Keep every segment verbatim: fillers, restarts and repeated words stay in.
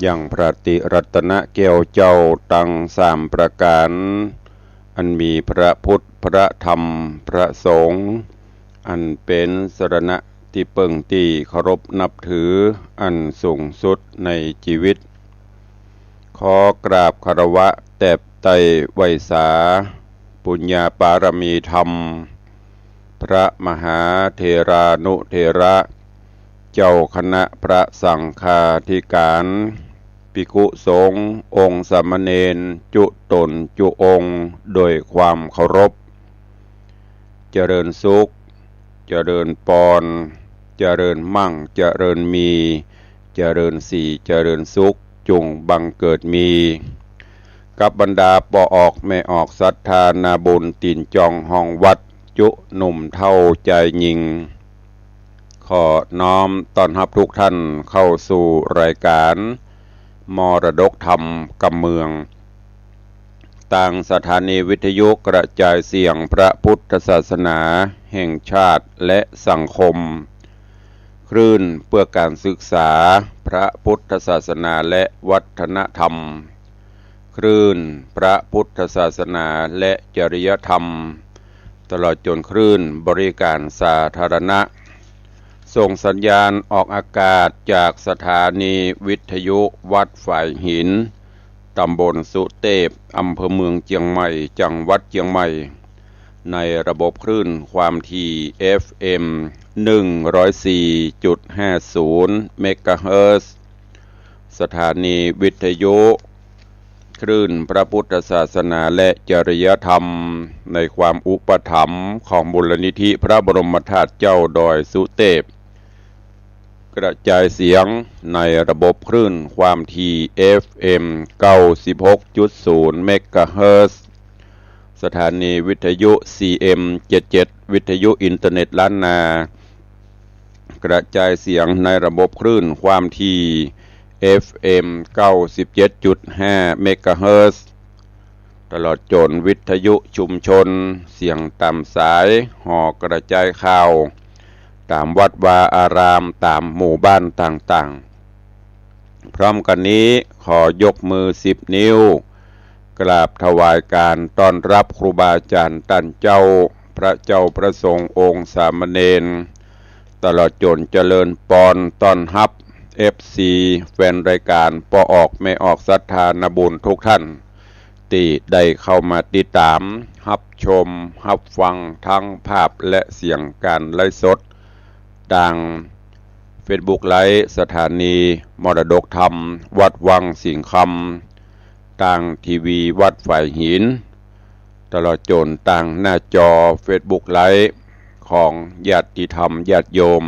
ยังพระติรัตนแก้วเจ้าตังสามประก๋าน อันมีพระพุทธ พระธรรม พระสงฆ์ อันเป๋นสรณะตี้เปิ้งตี้เคารพนับถืออันสูงสุดในจีวิต ขอกราบคารวะแตบไต้ไหว้สา ปุญญาปารมีธรรม พระมหาเถรานุเถระ เจ้าคณะพระสังฆาธิการ ภิกขุสงฆ์ องค์สามเณร จุ๊ต๋นจุ๊องค์ โดยความเคารพ เจริญสุข เจริญปอน เจริญมั่ง เจริญมี เจริญสี เจริญสุข จุ่งบังเกิดมี กับบรรดาป้อออกแม่ออกศรัทธานาบุญตี๋นจองห้องวัด จุ๊หนุ่มเฒ่าจายญิง ขอน้อมต้อนฮับทุกท่านเข้าสู่รายการ มรดกธรรมกำเมือง ตางสถานีวิทยุกระจายเสียงพระพุทธศาสนาแห่งชาติและสังคม คลื่นเพื่อการศึกษาพระพุทธศาสนาและวัฒนธรรม คลื่นพระพุทธศาสนาและจริยธรรม ตลอดจ๋นคลื่นบริการสาธารณะ ส่งสัญญาณออกอากาศจากสถานีวิทยุวัดฝายหิน ต๋ำบลสุเตพ อำเภอเมืองเจียงใหม่ จังหวัดเจียงใหม่ ในระบบคลื่นความถี่ เอฟเอ็ม หนึ่งร้อยสี่จุดห้าศูนย์ เมกะเฮิรตซ์ สถานีวิทยุ คลื่นพระพุทธศาสนาและจริยธรรม ในความอุปถัมภ์ของมูลนิธิพระบรมธาตุเจ้าดอยสุเตพ กระจายเสียงในระบบคลื่นความถี่ เอฟเอ็ม เก้าสิบหกจุดศูนย์ เมกะเฮิรตซ์ สถานีวิทยุ ซีเอ็ม เจ็ดเจ็ด วิทยุอินเทอร์เน็ตล้านนา กระจายเสียงในระบบคลื่นความถี่ เอฟเอ็ม เก้าสิบเจ็ดจุดห้า เมกะเฮิรตซ์ ตลอดจ๋นวิทยุชุมชน เสียงต๋ามสาย หอกระจายข่าว ต๋ามวัดวาอาราม ต๋ามหมู่บ้านต่างๆ พร้อมกั๋นนี้ขอยกมือสิบนิ้ว กราบถวายการต้อนฮับครูบาอาจ๋ารย์ต้านเจ้า พระเจ้าพระสงฆ์องค์สามเณร ตลอดจ๋นเจริญปอนต้อนฮับ เอฟซี แฟนรายการป้อออกแม่ออกศรัทธานาบุญทุกท่าน ตี้ได้เข้ามาติดต๋าม ฮับชม ฮับฟังทั้งภาพและเสียงก๋านไลฟ์สด ตางเฟซบุ๊กไลฟ์สถานีมรดกธรรม วัดวังสิงห์คำ ตางทีวีวัดฝายหิน ตลอดจ๋นตางหน้าจอเฟซบุ๊กไลฟ์ของญาติธรรมญาติโยม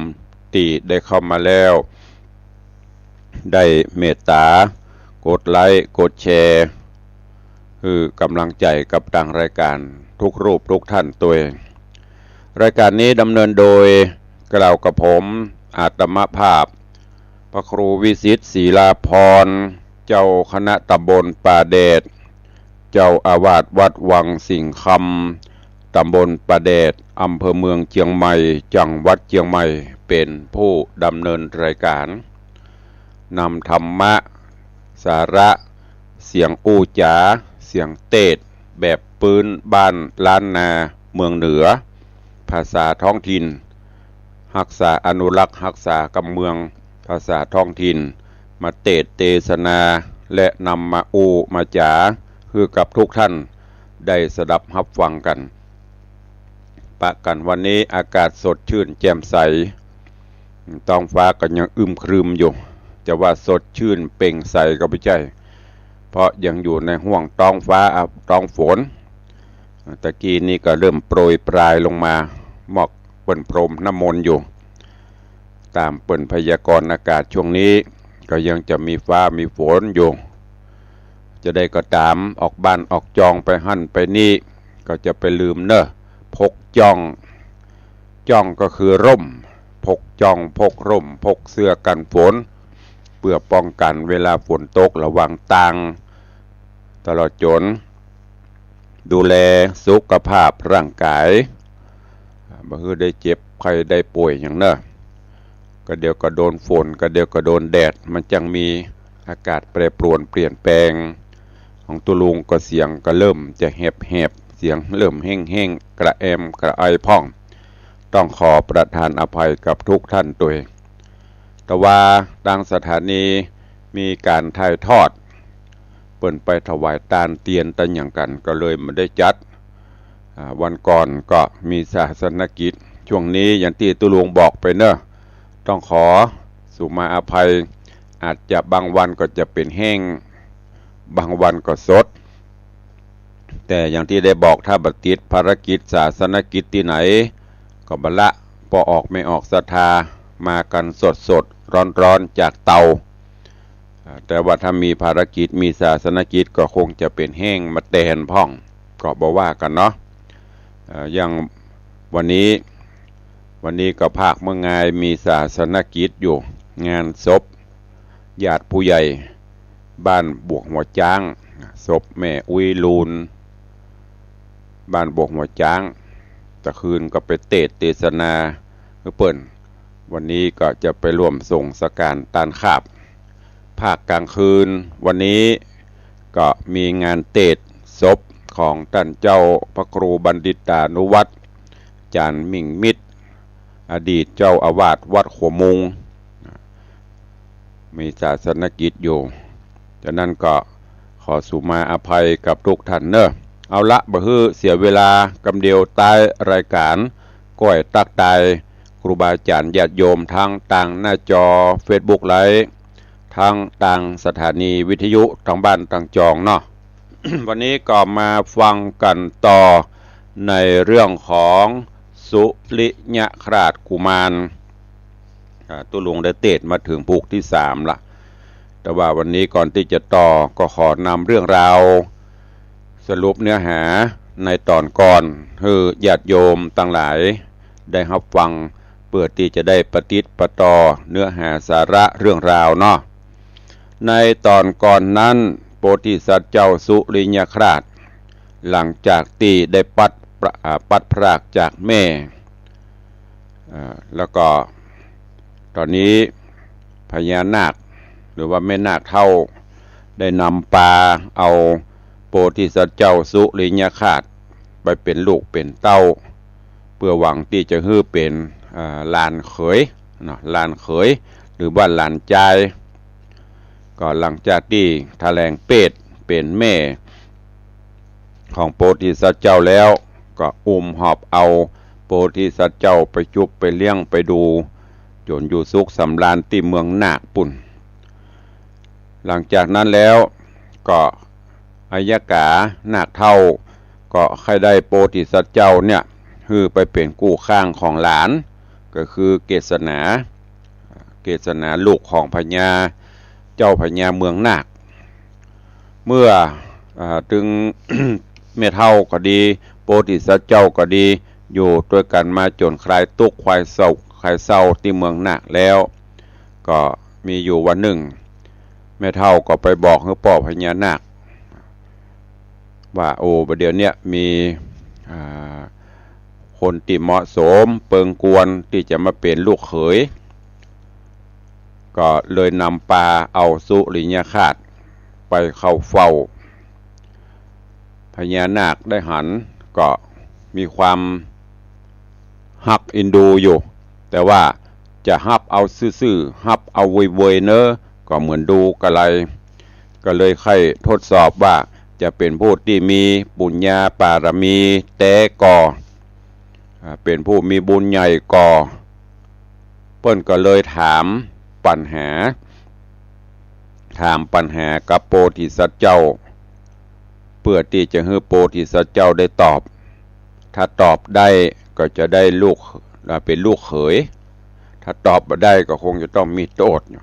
ตี้ได้เข้ามาแล้ว ได้เมตต๋ากดไลค์กดแชร์ หื้อก๋ำลังใจ๋กับตางรายก๋านทุกรูปทุกท่านตวย รายก๋านนี้ดำเนินโดย กล่าวกับผม อาตมาภาพ พระครูวิสิทธิ์ ศิลาภรณ์ เจ้าคณะต๋ำบลป่าแดด เจ้าอาวาสวัดวังสิงห์คำ ต๋ำบลป่าแดด อำเภอเมืองเจียงใหม่ จังหวัดเจียงใหม่ เป๋นผู้ดำเนินรายก๋าน นำธรรมะ สาระ เสียงอู้จ๋า เสียงเตสน์แบบปื๊นบ้านล้านนาเมืองเหนือ ภาษาท้องถิ่น ฮักษาอนุรักษ์ฮักษากำเมือง ภาษาท้องถิ่น มาเตสน์เตสนา และนำมาอู้มาจ๋า หื้อกับทุกท่านได้สดับฮับฟังกั๋น ปะกั๋นวันนี้อากาศสดชื่นแจ่มใส ท้องฟ้าก็ยังอึมครึมอยู่ จะว่าสดชื่นเปล่งใสก็บ่ใจ้ เพราะยังอยู่ในห้วงท้องฟ้า ท้องฝน ตะกี้นี้ก็เริ่มโปรยปรายลงมา หมอกเปิ้นพรมน้ำมนต์อยู่ ต๋ามเปิ้นพยากรณ์อากาศช่วงนี้ก็ยังจะมีฟ้ามีฝนอยู่ จะใดก็ต๋าม ออกบ้านออกจองไปหั้นไปนี่ ก็จะไปลืมเน่อ พกจ้อง จ้องก็คือร่ม พกจ้อง พกร่ม พกเสื้อกั๋นฝน เปื้อป้องกั๋นเวลาฝนตกระวังตาง ตลอดจ๋น ดูแลสุขภาพร่างก๋าย บ่หื้อได้เจ็บไข้ได้ป่วยหยังเน่อ ก็เดี๋ยวก็โดนฝน ก็เดี๋ยวก็โดนแดด มันจังมี อากาศแปรปรวนเปลี่ยนแปลง ของตุ๊ลุงก็เสียงก็เริ่มจะแหบๆ เสียงเริ่มแห้งๆ กระแอมกระไอพ่อง ต้องขอประทานอภัยกับทุกท่านตวย แต่ว่าตางสถานีมีก๋านถ่ายทอด เปิ้นไปถวายตานเตียนตานหยังกั๋น ก็เลยบ่ได้จัด อ่า วันก่อนก็มีศาสนกิจ ช่วงนี้อย่างตี้ตุ๊ลุงบอกไปเนอะ ต้องขอสุมาอภัย อาจจะบางวันก็จะเป๋นแห้ง บางวันก็สด แต่อย่างตี้ได้บอก ถ้าบ่ติดภารกิจศาสนกิจตี้ไหน ก็บ่ละ ปอออกแม่ออกศรัทธา มากั๋นสดๆ ร้อนๆ จากเตา อ่า แต่ว่าถ้ามีภารกิจ มีศาสนกิจ ก็คงจะเป๋นแห้งมาแตนพ่อง ก็บ่ว่ากั๋นเนาะ เอ่อ อย่างวันนี้ วันนี้ก็ภาคเมืองงายมีศาสนกิจอยู่ งานศพญาติผู้ใหญ่บ้านบวกหัวจ๊าง ศพแม่อุ๊ยลูน บ้านบวกหัวจ๊าง ตะคืนก็ไปเตสน์เตสนาหื้อเปิ้น วันนี้ก็จะไปร่วมส่งสังฆารตานคาบ ภาคก๋างคืนวันนี้ก็มีงานเตสน์ศพของต้านเจ้าพระครูบัณฑิตานุวัฒน์ จารย์มิ่งมิตร อดีตเจ้าอาวาสวัดขัวมุง มีศาสนกิจอยู่ ฉะนั้นก็ขอสุมาอภัยกับทุกท่านเนอะ เอาละ บ่หื้อเสียเวลา กำเดียวต๊ายรายก๋าน ก้อยตั๊กตายครูบาอาจ๋ารย์ญาติโยม ตึงตางหน้าจอเฟซบุ๊กไลฟ์ ตึงตางสถานีวิทยุตางบ้านตางจองเนาะ วันนี้ก็มาฟังกั๋นต่อในเรื่องของสุริยคราสกุมาร อ่า ตุ๊ลุงได้เตสน์มาเถิงผูกตี้สามละ แต่ว่าวันนี้ก่อนตี้จะต่อก็ขอนำเรื่องราว สรุปเนื้อหาในต๋อนก่อน หื้อญาติโยมตังหลายได้ฮับฟัง เปื้อตี้จะได้ปะติดปะต่อเนื้อหาสาระเรื่องราวเนาะ ในต๋อนก่อนนั้น โพธิสัตว์เจ้าสุริยคราส หลังจากตี้ได้ปัดประ- อ่า ปัดพรากจากแม่ อ่า แล้วก็ต๋อนนี้พญานาค หรือว่าแม่นาคเฒ่า ได้นำปาเอาโพธิสัตว์เจ้าสุริยคราสไปเป๋นลูกเป๋นเต้า เปื้อหวังตี้จะหื้อเป๋น อ่า หลานเขยเนาะ หลานเขย หรือว่าหลานจาย ก็หลังจากตี้ทะแหลงเปสเป๋นแม่ของโพธิสัตว์เจ้าแล้ว ก็อุ้มหอบเอาโพธิสัตว์เจ้าไปจุ๊บไปเลี้ยงไปดู จ๋นอยู่สุขสำราญตี้เมืองนาคปุ้น หลังจากนั้นแล้วก็อัยยกานาคเฒ่า ก็ใค่ได้โพธิสัตว์เจ้าเนี่ย หื้อไปเป๋นกู้ข้างของหลาน ก็คือเกสนา เกสนาลูกของพญา เจ้าพญาเมืองนาค เมื่อ อ่า ตึง แม่เฒ่าก็ดี โพธิสัตว์เจ้าก็ดี อยู่ตวยกั๋นมาจ๋นคลายตุ๊กข์คลายเศร้า คลายเศร้าตี้เมืองนาคแล้ว ก็มีอยู่วันนึ่ง แม่เฒ่าก็ไปบอกหื้อป้อพญานาค ว่า โอ้ บ่าเดี่ยวเนี้ยมี อ่า คนตี้เหมาะสมเปิงควรตี้จะมาเป๋นลูกเขย ก็เลยนำปาเอาสุริยคราสไปเข้าเฝ้า พญานาคได้หันก็มีความฮักเอ็นดูอยู่ แต่ว่าจะฮับเอาซื่อๆ ฮับเอาเวยๆ เนอะ ก็เหมือนดูกะไร ก็เลยใค่ทดสอบว่าจะเป๋นผู้ตี้มีปุญญาปารมีแต๊ก่อ อ่า เป๋นผู้มีบุญใหญ่ก่อ เปิ้นก็เลยถามปั๋ญหา ถามปั๋ญหากับโพธิสัตว์เจ้า เปื้อตี้จะหื้อโพธิสัตว์เจ้าได้ตอบ ถ้าตอบได้ก็จะได้ลูก อ่า เป๋นลูกเขย ถ้าตอบบ่ได้ก็คงจะต้องมีโต้ษอยู่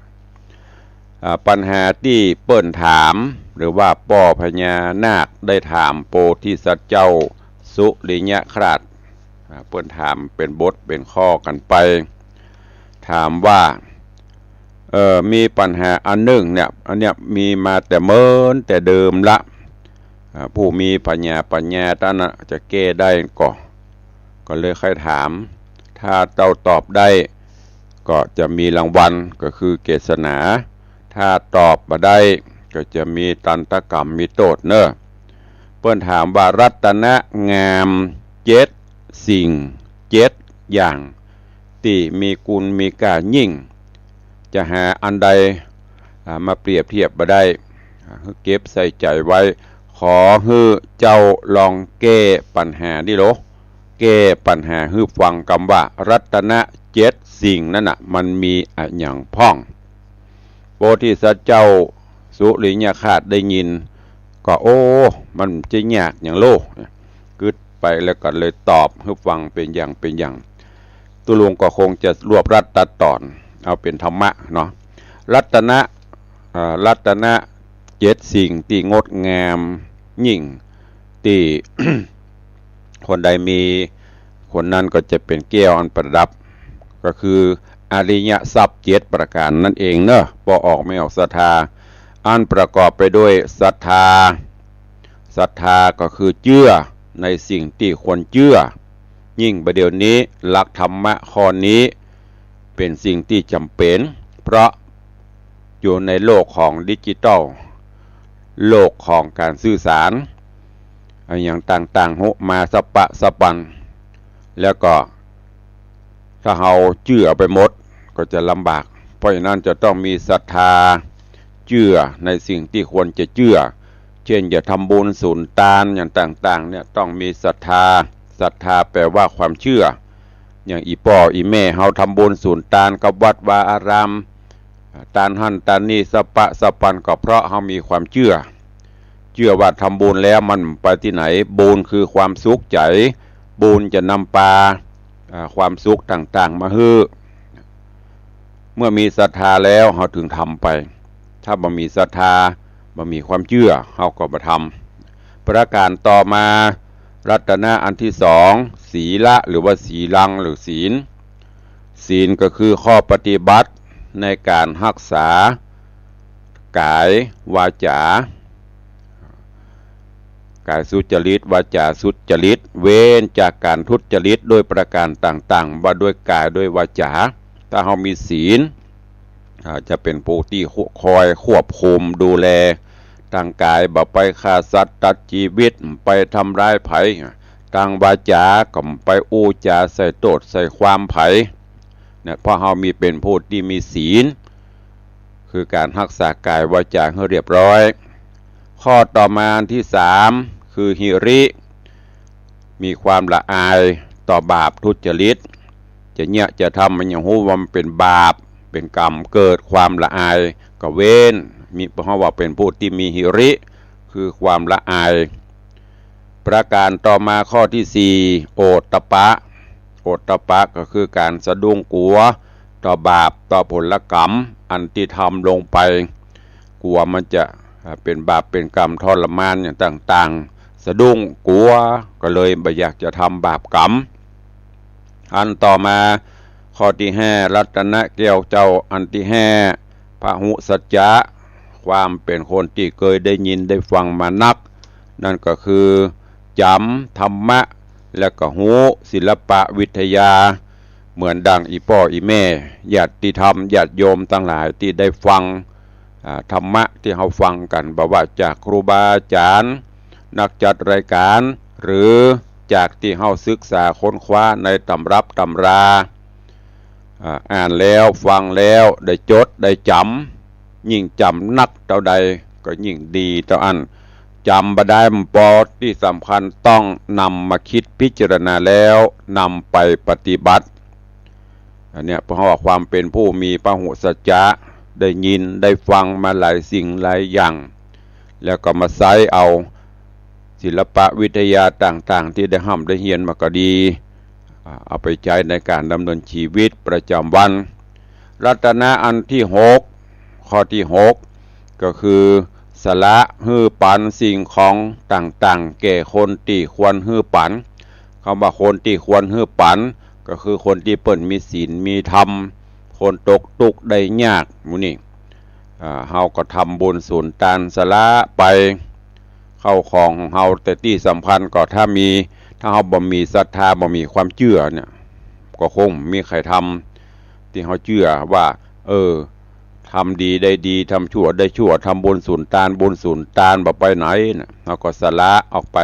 อ่า ปั๋ญหาตี้เปิ้นถาม หรือว่าป้อพญานาคได้ถามโพธิสัตว์เจ้าสุริยคราส อ่า เปิ้นถามเป๋นบทเป๋นข้อกั๋นไป ถามว่า เอ่อ มีปั๋ญหาอันนึ่งเนี่ย อันเนี้ยมีมาแต่เมินแต่เดิมละ อ่า ผู้มีผญาปั๋ญญาต้านน่ะจะแก้ได้ก่อ ก็เลยใค่ถาม ถ้าเต้าตอบได้ ก็จะมีรางวัล ก็คือเกสนา ถ้าตอบบ่ได้ก็จะมีตัณฑกรรม มีโต้ษเน่อ เปิ้นถามว่า รัตนะงามเจ็ดสิ่งเจ็ดอย่างตี้มีคุณมีก้ายิ่ง จะหาอันใด อ่า มาเปรียบเทียบบ่ได้ อ่า หื้อเก็บใส่ใจ๋ไว้ ขอหื้อเจ้าลองแก้ปัญหานี้โล แก้ปัญหาหื้อฟังกำว่า รัตนะเจ็ดสิ่งนั้นน่ะ มันมีอะหยังพ่อง โพธิสัตว์เจ้าสุริยคราสได้ยิน ก็ โอ้ มันจะยากหยังโล กึ๊ดไปแล้วก็เลยตอบหื้อฟังเป๋นอย่างเป๋นอย่าง ตุ๊ลุงก็คงจะรวบรัดตัดต๋อน เอาเป๋นธรรมะเนาะ รัตนะ อ่า รัตนะเจ็ดสิ่งตี้งดงามยิ่ง ตี้ คนใดมี คนนั้นก็จะเป๋นแก้วอันประดับ ก็คืออริยทรัพย์เจ็ดประก๋านนั่นเองเนาะ บ่ออกไม่ออกศรัทธา อันประกอบไปด้วยศรัทธา ศรัทธาก็คือเจื้อในสิ่งตี้ควรเจื้อ ยิ่งบ่าเดี่ยวนี้หลักธรรมะข้อนี้เป๋นสิ่งตี้จ๋ำเป๋น เพราะอยู่ในโลกของดิจิทัล โลกของก๋านสื่อสาร อะหยังต่างๆ ฮุมาสะปะสะปัน แล้วก็ ถ้าเฮาเจื้อไปหมดก็จะลำบาก เพราะฉะนั้นจะต้องมีศรัทธา เจื้อในสิ่งตี้ควรจะเจื้อ เช่น จะทำบุญสุนตานอย่างต่างๆ เนี่ย ต้องมีศรัทธา ศรัทธาแปลว่าความเจื้อ อย่างอี่ป้ออี่แม่เฮาทำบุญสุนตานกับวัดวาอาราม ตานหั้นตานนี้สะปะสะปัน ก็เพราะเฮามีความเจื้อ เจื้อว่าทำบุญแล้วมันไปตี้ไหน บุญคือความสุขใจ๋ บุญจะนำปา อ่า ความสุขต่างๆ มาหื้อ เมื่อมีศรัทธาแล้วเฮาถึงทำไป ถ้าบ่มีศรัทธา บ่มีความเจื้อ เฮาก็บ่ทำ ประก๋านต่อมา รัตนะอันตี้สอง ศีละ หรือว่าศีลัง หรือศีล ศีลก็คือข้อปฏิบัติในก๋านฮักษากายวาจา กายสุจริต วาจาสุจริต เว้นจากก๋านทุจริตด้วยประก๋านต่างๆ ว่าด้วยกายด้วยวาจา ถ้าเฮามีศีล อ่า จะเป๋นผู้ตี้คอยควบคุมดูแล ตางกายบ่ไปฆ่าสัตว์ตัดจีวิต ไปทำร้ายใผ ตางวาจาก็บ่ไปอู้จ๋าใส่โต้ษใส่ความใผ เนี่ย เพราะเฮามีเป๋นผู้ตี้มีศีล คือก๋านฮักษากายวาจาหื้อเรียบร้อย ข้อต่อมาอันตี้สาม คือหิริ มีความละอายต่อบาปทุจริต จะเยียะจะทำมันยังฮู้ว่ามันเป๋นบาป เป๋นกรรม เกิดความละอาย ก็เว้น มี เพราะว่าเป๋นผู้ตี้มีหิริ คือความละอาย ประก๋านต่อมาข้อตี้สี่ โอตตัปปะ โอตตัปปะก็คือก๋านสะดุ้งกั๋วต่อบาป ต่อผลกรรมอันตี้ทำลงไป กั๋วมันจะ อ่า เป๋นบาปเป๋นกรรมทรมานอย่างต่างๆ สะดุ้งกั๋ว ก็เลยบ่อยากจะทำบาปกรรม อันต่อมาข้อตี้ห้า รัตนะแก้วเจ้าอันตี้ห้า พหุสัจจะ ความเป๋นคนตี้เกยได้ยินได้ฟังมานัก นั่นก็คือจ๋ำธรรมะ และก็ฮู้ศิลปะวิทยา เหมือนดังอี่ป้ออี่แม่ ญาติธรรม ญาติโยมตังหลายตี้ได้ฟัง อ่า ธรรมะตี้เฮาฟังกั๋น บ่ว่าจากครูบาอาจ๋ารย์ นักจัดรายก๋าน หรือจากตี้เฮาศึกษาค้นคว้าในตำรับตำรา อ่า อ่านแล้วฟังแล้วได้จดได้จ๋ำ ยิ่งจ๋ำนักเต้าใดก็ยิ่งดีเต้าอั้น จ๋ำบ่ได้บ่ปอ ตี้สำคัญต้องนำมาคิดพิจารณาแล้วนำไปปฏิบัติ อันเนี้ย เพราะว่าความเป๋นผู้มีพหุสัจจะ ได้ยินได้ฟังมาหลายสิ่งหลายอย่าง แล้วก็มาใจ๊เอาศิลปะวิทยาต่างๆ ตี้ได้ฮ่ำได้เฮียนมาก็ดี อ่า เอาไปใจ๊ในก๋านดำเนินจีวิตประจ๋ำวัน รัตนะอันตี้หก ข้อตี้หก ก็คือ สละหื้อปันสิ่งของต่างๆ แก่คนตี้ควรหื้อปัน กำว่าคนตี้ควรหื้อปัน ก็คือคนตี้เปิ้นมีศีลมีธรรม คนตกตุ๊กข์ได้ยากหมู่นี้ อ่า เฮาก็ทำบุญสุนตานสละไป เข้าของของเฮา แต่ตี้สำคัญก็ถ้ามี ถ้าเฮาบ่มีศรัทธา บ่มีความเจื้อเนี่ย ก็คงบ่มีใผทำ ตี้เฮาเจื้อว่า เออ ท ทำดีได้ดี ทำชั่วได้ชั่ว ทำบุญสูญตาน บุญสูญตาน บ่ไปไหนนะ เฮาก็สละออกไป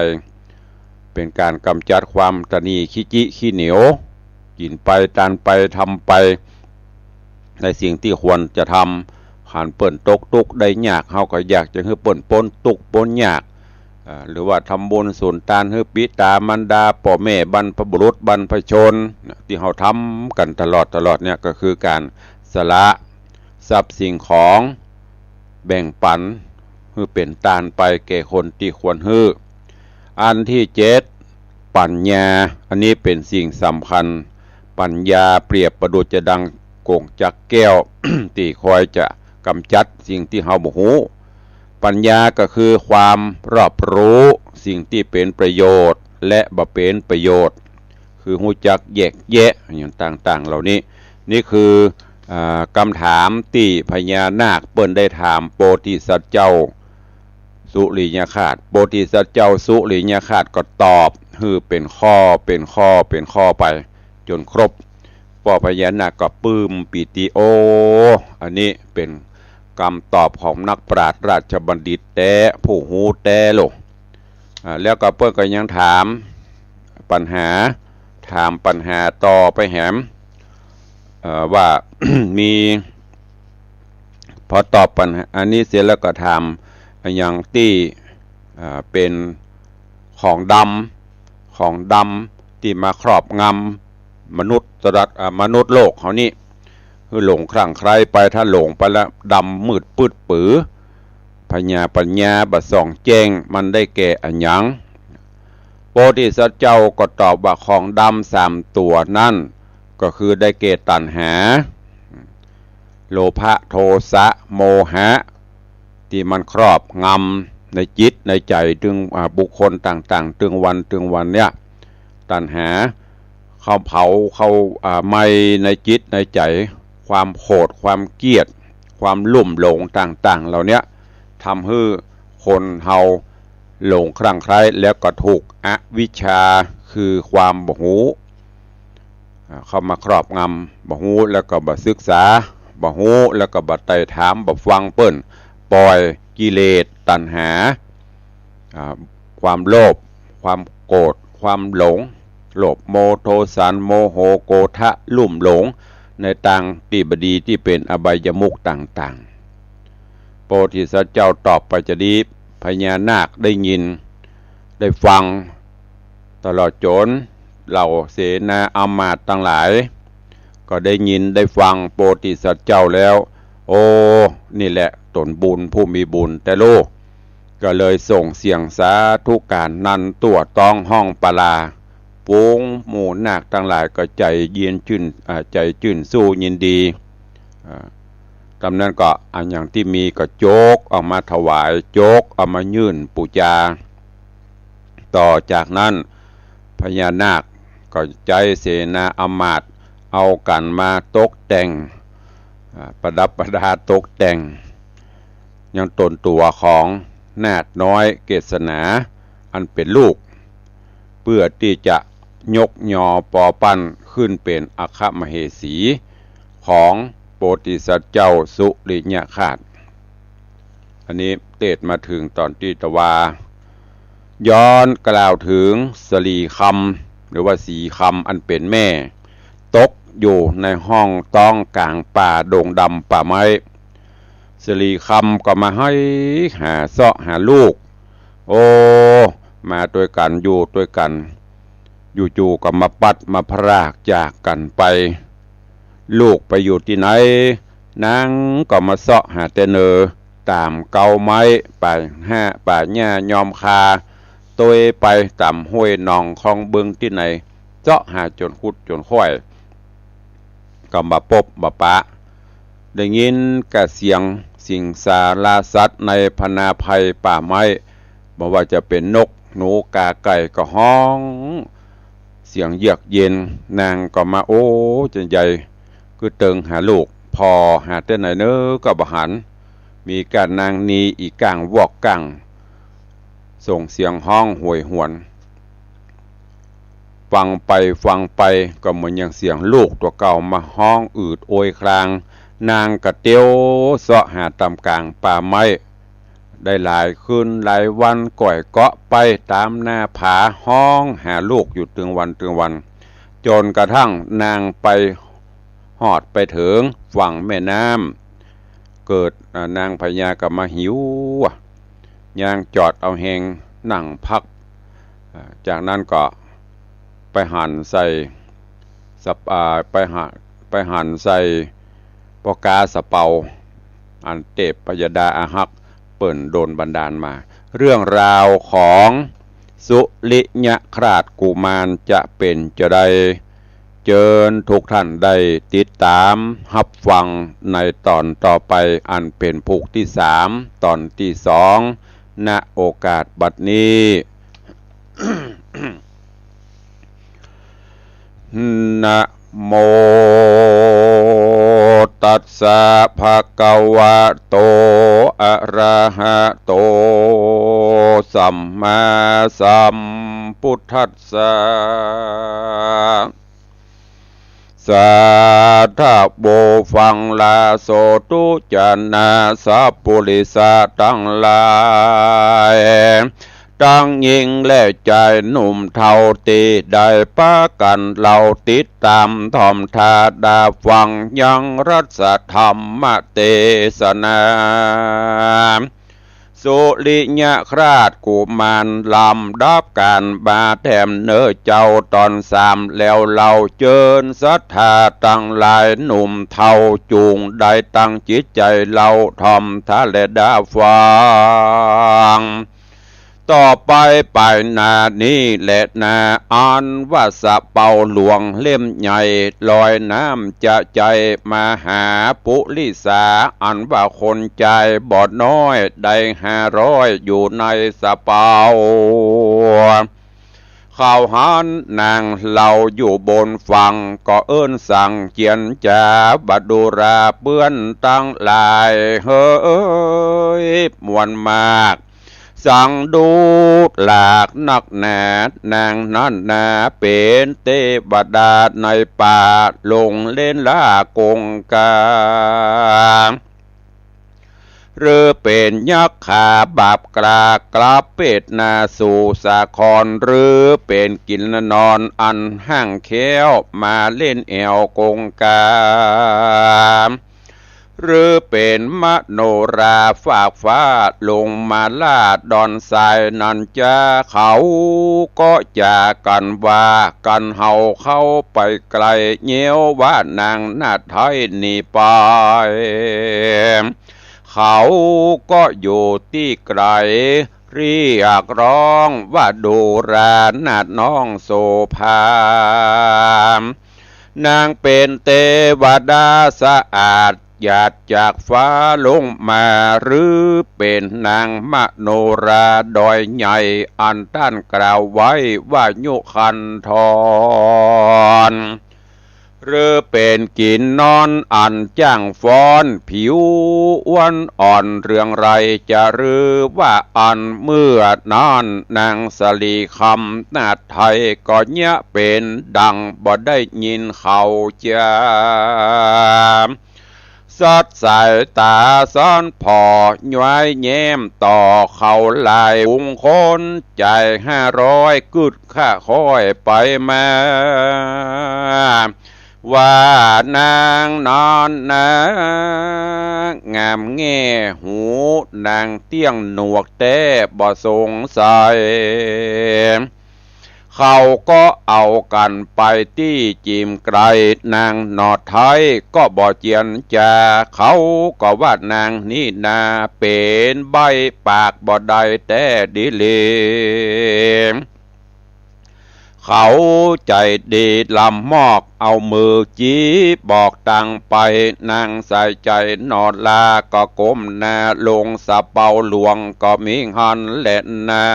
เป๋นก๋านก๋ำจัดความตะหนี่ ขี้จิขี้เหนียว กิ๋นไป ตานไป ทำไป ในสิ่งตี้ควรจะทำ หันเปิ้นตกตุ๊กข์ได้ยาก เฮาก็อยากจะหื้อเปิ้นป๊นตุ๊กข์ป๊นยาก อ่า หรือว่าทำบุญสูญตานหื้อปิต๋ามารดา ป้อแม่ บรรพบุรุษ บรรพชน นะ ตี้เฮาทำกั๋นตลอดตลอดเนี่ย ก็คือก๋านสละทรัพย์สิ่งของ แบ่งปั๋น หื้อเป๋นตานไปแก่คนตี้ควรหื้อ อันตี้เจ็ด ปั๋ญญา อันนี้เป๋นสิ่งสำคัญ ปั๋ญญาเปรียบประดุจจะดังกงจักรแก้ว ตี้คอยจะก๋ำจัดสิ่งตี้เฮาบ่ฮู้ ปั๋ญญาก็คือความรอบรู้สิ่งตี้เป๋นประโยชน์และบ่เป๋นประโยชน์ คือฮู้จักแยกแยะอย่างต่างๆ เหล่านี้ นี่คือ อ่า กำถามตี้พญานาคเปิ้นได้ถามโพธิสัตว์เจ้าสุริยคราส โพธิสัตว์เจ้าสุริยคราสก็ตอบหื้อเป๋นข้อ เป๋นข้อ เป๋นข้อไปจ๋นครบ ป้อพญานาคก็ปลื้มปีติ โอ้ อันนี้เป๋นกำตอบของนักปราชญ์ราชบัณฑิตแต๊ ผู้ฮู้แต๊โล อ่า แล้วก็เปิ้นก็ยังถามปั๋ญหา ถามปั๋ญหาต่อไปแหม เอ่อ ว่า มี พอตอบปั๋ญหาอันนี้เสร็จแล้วก็ถามอะหยังตี้ อ่า เป๋นของดำ ของดำตี้มาครอบงำมนุษย์ตรัส อ่า มนุษย์โลกเฮานี่ หื้อหลงคลั่งใคล้ไป ถ้าหลงไปแล้วดำมืดปื๊ดปื๋อ พญาปั๋ญญาบ่ส่องแจ้ง มันได้แก่อะหยัง โพธิสัตว์เจ้าก็ตอบว่า ของดำสามตั๋วนั้น ก็คือได้แก่ตัณหา โลภะ โทสะ โมหะ ตี้มันครอบงำในจิตในใจ๋ตึง อ่า บุคคลต่างๆ ตึงวันตึงวันเนี่ย ตัณหา เข้าเผา เข้า อ่า ไหม้ในจิตในใจ๋ ความโขด ความเกลียด ความลุ่มหลงต่างๆ เหล่าเนี้ย ทำหื้อคนเฮาหลงคลั่งใคล้ แล้วก็ถูกอวิชชา คือความบ่ฮู้ อ่า เข้ามาครอบงำ บ่ฮู้แล้วก็บ่ศึกษา บ่ฮู้แล้วก็บ่ไต่ถาม บ่ฟังเปิ้น ปล่อยกิเลสตัณหา อ่า ความโลภ ความโกรธ ความหลง โลภ โม โทสัน โมโห โกธะ ลุ่มหลง ในตางตี้บ่ดีตี้เป๋นอบายมุขต่างๆ โพธิสัตว์เจ้าตอบไปจะดี พญานาคได้ยิน ได้ฟัง ตลอดจ๋นเหล่าเสนาอำมาตย์ตังหลาย ก็ได้ยินได้ฟังโพธิสัตว์เจ้าแล้ว โอ้ นี่แหละต๋นบุญ ผู้มีบุญแต๊ลู ก็เลยส่งเสียงสาธุก๋านนันตั้วต๊องฮ้องปลา ฝูงหมู่นาคตังหลายก็ใจ๋เย็นจื้น อ่า ใจ๋จื้นสู้ยินดี อ่า ต๋ามนั้นก็อะหยังตี้มีก็จกเอามาถวาย จกเอามายื่นปู๋จา ต่อจากนั้นพญานาคก็ใจ๊เสนาอำมาตย์เอากั๋นมาตกแต่ง อ่า ประดับประดาตกแต่ง ยังต๋นตั๋วของนาคน้อยเกศนา อันเป๋นลูก เปื้อตี้จะยกยอปอปั้นขึ้นเป๋นอัคคมเหสีของโพธิสัตว์เจ้าสุริยคราส อันนี้เตสน์มาเถิงต๋อนตี้ตะวา ย้อนกล่าวเถิงสะหลีคำ หรือว่าสีคำอันเป๋นแม่ ตกอยู่ในห้องต๊องก๋างป่าดงดำป่าไม้ สะหลีคำก็มาไห้หาเซาะหาลูก โอ้ มาตวยกั๋น อยู่ตวยกั๋น อยู่ๆ ก็มาปลัดมาพรากจากกั๋นไป ลูกไปอยู่ตี้ไหน นางก็มาเซาะหาแต่เนิน ต๋ามเก๊าไม้ ป่าห้า ป่าหญ้ายอมคา ตวยไปต๋ามห้วยหนองคองบึงตี้ไหน เซาะหาจ๋นขุดจ๋นค้อย ก็บ่ปบบ่ปะ ได้ยินก้าเสียงสิงสาราสัตว์ในพนาไพรป่าไม้ บ่ว่าจะเป๋นนก หนู กา ไก่ ก็ฮ้อง เสียงเยือกเย็น นางก็มา โอ้ จันใหญ่ คือเติงหาลูก ผ่อหาแต่ไหนเนอ ก็บ่หัน มีก้านนางนี อี่ก้างวอกก้าง ส่งเสียงฮ้องโหยหวน ฟังไปฟังไปก็เหมือนอย่างเสียงลูกตั๋วเก่ามาฮ้องอืดโอยคราง นางก็เตียวเซาะหาต๋ามก๋างป่าไม้ ได้หลายคืนหลายวัน ก้อยเกาะไปต๋ามหน้าผา ฮ้องหาลูกอยู่ตึงวันตึงวัน จ๋นกระทั่งนางไปฮอดไปเถิงฝั่งแม่น้ำ เกิด อ่า นางพญากมหิวอะ ย่างจอดเอาแฮง นั่งพัก อ่า จากนั้นก็ไปหันใส่สะ อ่า ไปหะ ไปหันใส่ป้อก๊าสะเปา อันเตพยดาอาฮักเปิ้นโดนบันดาลมา เรื่องราวของสุริยคราสกุมารจะเป๋นจาใด เจิญทุกท่านได้ติดต๋ามฮับฟังในต๋อนต่อไป อันเป๋นผูกตี้สาม ต๋อนตี้สอง ณ โอกาสบัดนี้ นะโม ตัสสะ ภะคะวะโต อะระหะโต สัมมาสัมพุทธัสสะ สาธุ ฟังลาโสตุจนะสัพปุริสะตังหลาย ตังญิงและจายหนุ่มเฒ่าตี้ได้ปากั๋นเฮาติดต๋ามถ่อมถ้าดาฟังยังรัสธรรมเตสนา สุริยคราสกุมารลำดับก๋านมาแถมเน่อเจ้า ต๋อนสามแล้วเฮาเจิญศรัทธาตังหลายหนุ่มเฒ่าจุ่งได้ตั้งจิตใจ๋เฮาถ่อมถ้าและดาฟัง ต่อไปไปหน้านี้แหละนา อันว่าสะเปาหลวงเล่มใหญ่ลอยน้ำจะใจ๋ มหาปุริสา อันว่าคนจายบ่น้อยได้ห้าร้อยอยู่ในสะเปา เขาหันนางเฮาอยู่บนฝั่ง ก็เอิ้นสั่งเจียนจ๋าว่าดูราเปื้อนตังหลาย เฮ้ย มวลมาก สังดูหลากนักหนา นางนั้นนาเป๋นเตวดาในป่า ลงเล่นล่ากงกา หรือเป๋นยักขาบาปกล้ากลับเปตนาสู่สาคร หรือเป๋นกิ๋นนอนอันห้างแค้วมาเล่นแอ่วกงกา หรือเป๋นมโนราฟากฟ้าลงมาล่าดอนทรายนั้นจา เขาก็จ๋ากั๋นว่า กั๋นเฮาเข้าไปไกล แย้วว่านางนาฏไทยหนีไป เขาก็อยู่ตี้ไกล เรียกร้องว่าดูรานาฏน้องโสภา นางเป๋นเตวดาสะอาด หยาดจากฟ้าลงมา หรือเป๋นนางมโนราดอยใหญ่ อันต้านกล่าวไว้ว่ายุคันธร หรือเป๋นกิ๋นนอนอันจ้างฟ้อน ผิวอ้วนอ่อนเรืองไร จะหรือว่าอันเมื่อนั้น นางสะหลีคำนาฏไทยก็เยียะเป๋นดังบ่ได้ยินเขาจา สัดสายต๋าซ้อนผ่อ ย้อยแย้มต่อเขาหลาย ฝูงคนจายห้าร้อยกึ๊ดค่าค่อยไปมา ว่านางนั้นนา งามแง่หู นางเตี้ยงหนวกแต๊บ่สงสัย เขาก็เอากั๋นไปตี้จิมไกล นางนาฏไทยก็บ่เจียนจา เขาก็ว่านางนี้นาเป๋นใบ้ปากบ่ได้แต๊ดีหลี เขาใจ๋ดีลำมอก เอามือจี๊บอกตังไป นางสายใจ๋นาฏลาก็ก้มหน้าลง สะเปาหลวงก็มีหั้นแหละนา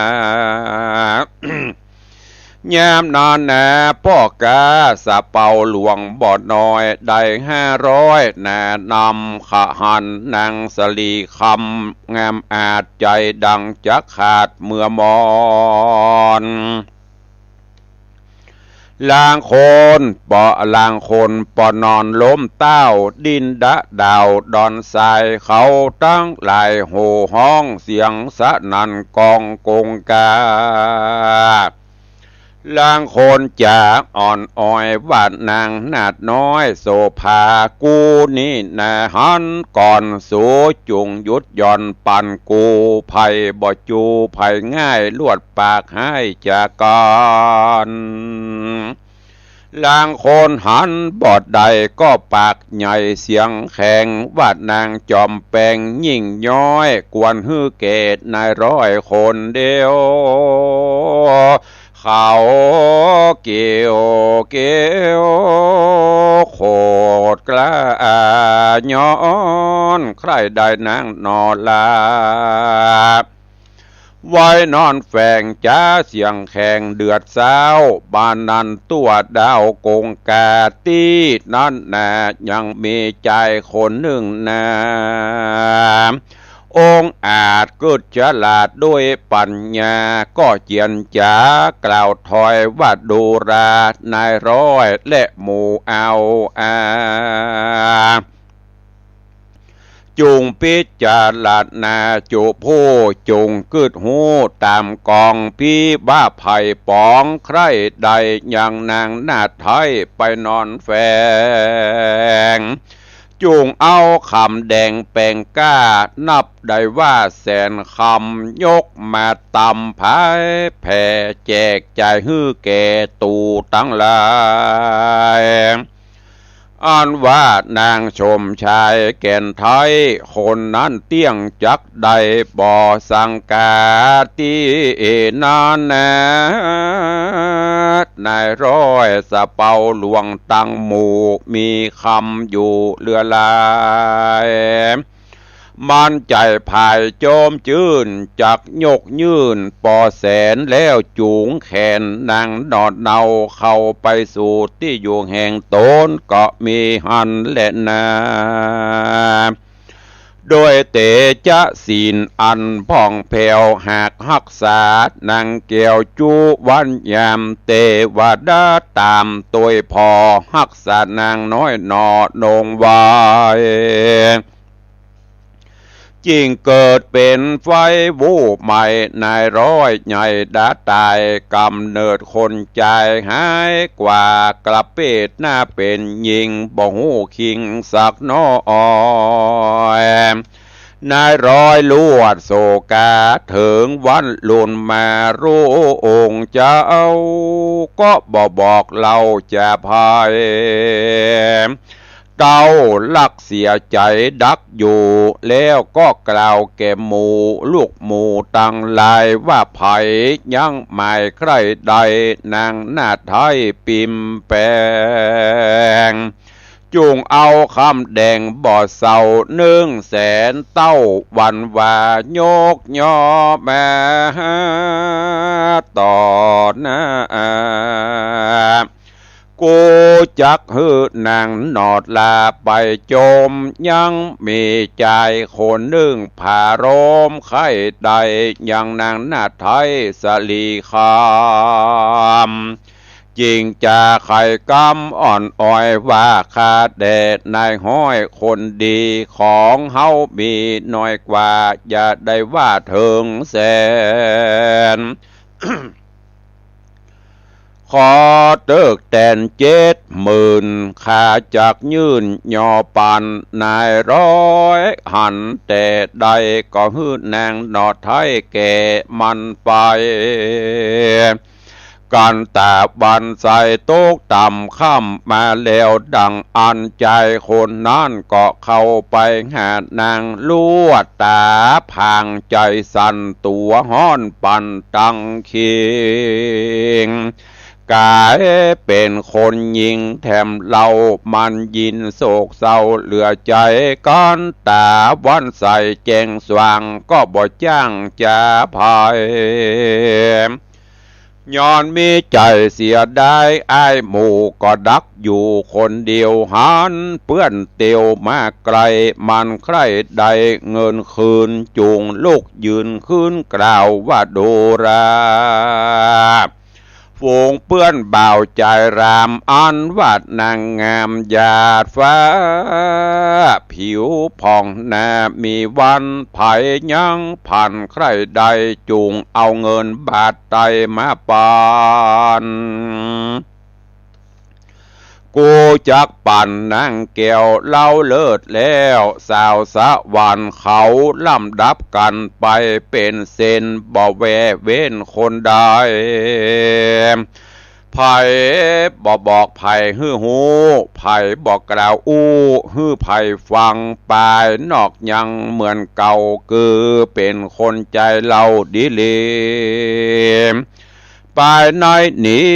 ยามนั้นนา ป้อก๊าสะเปาหลวงบ่น้อย ได้ห้าร้อยนานำ ขะหันนางสะหลีคำ งามอาจใจ๋ดังจักขาดเมื่อมอน ลางคนปอ ลางคนปอนอนล้มเต้า ดิ้นดะด่าวดอนทราย เขาตังหลายโห่ฮ้องเสียงสนั่นก้องกงกา ลางคนจ๋าอ่อนอ้อยว่านางนาฏน้อยโสภา กูนี่นาหันก่อน สูจุ่งหยุดหย่อนปั่นกู ใผบ่จูใผง่ายลวดปากฮ้ายจ๋าก่อน ลางคนหันบ่ได้ก็ปากใหญ่เสียงแข็ง ว่านางจอมแปงยิ่งย้อย ควรหื้อแก่นายร้อยคนเดียว เขาเกี่ยวเกี่ยวโขดกล้า ย้อนใคร่ได้นางหนอลา ไว้นอนแฝงจ๋าเสียงแข็งเดือดเศร้า บานนั้นตั๋วดาวกงกา ตี้นั้นนายังมีจายคนนึ่งนา องอาจกึ๊ดฉลาดด้วยปั๋ญญา ก็เจียรจ๋ากล่าวถอยว่าดูรา นายร้อยและหมู่เอาอา จุ่งพิจารณาจุผู้ จุ่งกึ๊ดฮู้ต๋ามกอง ปี้ว่าใผป๋องใคร่ได้ยังนางนาฏไทยไปนอนแฝง จุ่งเอาคำแดงแปงกล้า นับได้ว่าแสนคำ ยกมาตำผายแผ่ แจกจ่ายหื้อแก่ตู่ตังหลาย อันว่านางสมชายแก่นไทย คนนั้นเตี้ยงจักได้บ่สังกา ตี้นั้นนา นายร้อยสะเปาหลวงตังหมู่ มีคำอยู่เหลือหลาย มันใจ๋ผายโจมจื้น จักยกยื่นปอแสน แล้วจูงแขนนางหนอดเนา เข้าไปสู่ตี้อยู่แห่งต๋น ก็มีหั้นแลนา โดยเตจะศีลอันผ่องแผ้ว หากฮักษานางแก้วจุวันยาม เตวดาต๋ามตวยผ่อ ฮักษานางน้อยหนอนงไว้ จึ่งเกิดเป๋นไฟวูบไหม้ นายร้อยใหญ่ดาต๋าย ก๋ำเนิดคนจายหายกว่า กลับเปดหน้าเป๋นญิง บ่ฮู้คิงสักหน้อย นายร้อยลวดโศกา เถิงวันลุนมารู้องค์เจ้า ก็บ่บอกเล่าจะไผ เต้าลักเสียใจ๋ดักอยู่ แล้วก็กล่าวแก่หมู่ลูกหมู่ตังหลายว่า ใผยังหมายใคร่ได้นางนาฏไทยปิ่มแปง จุ่งเอาคำแดงบ่เศร้านึ่งแสนเต้า วันวายกย่อมาต่อหน้า กูจักหื้อนางหนอดลาไปจม ยังมีจายคนนึ่งผารมใคร่ได้ยังนางนาฏไทยสลีคำ จึ่งจะไขกำอ่อนอ้อยว่า ข้าแด่นายฮ้อยคนดี ของเฮามีน้อยกว่า อย่าได้ว่าเถิงแสน ขอเติกแตนเจ็ดหมื่น ข้าจักยื่นย่อปันนายร้อย หันแต่ได้ก็หื้อนางหนอดไทยแก่มันไป กันต๋าวันใสตกต่ำค่ำมาแล้ว ดังอั้นจายคนนั้นก็เข้าไปหานาง ลวดต๋าผางใจ๋สั่นตั๋วฮ้อนปั่นตังคิง ก๋ายเป๋นคนยิ่งแถมเล่า มันยินโศกเศร้าเหลือใจ๋ กันต๋าวันใสแจ้งสว่าง ก็บ่จ้างจะไผ ย้อนมีใจ๋เสียดายอ้ายหมู่ ก็ดักอยู่คนเดียว หันเปื้อนเตียวมาไกล มันใคร่ได้เงินคืน จุ่งลุกยืนขึ้นกล่าวว่า ดูรา ฝูงเปื้อนบ่าวจายราม อันว่านางงามหยาดฟ้า ผิวผ่องหน้ามีวัน ใผยังผ่านใคร่ได้ จุ่งเอาเงินบาทไตมาปัน กูจักปันนางแก้วเล้าเลิศแล้ว สาวสวรรค์เขาลำดับกั๋นไปเป๋นเส้น บ่แวเว้นคนใด ใผบ่บอกใผหื้อฮู้ ใผบ่กล่าวอู้หื้อใผฟัง ปายนอกยังเหมือนเก่า กือเป๋นคนใจ๋เล้าดีหลี ปายในนี้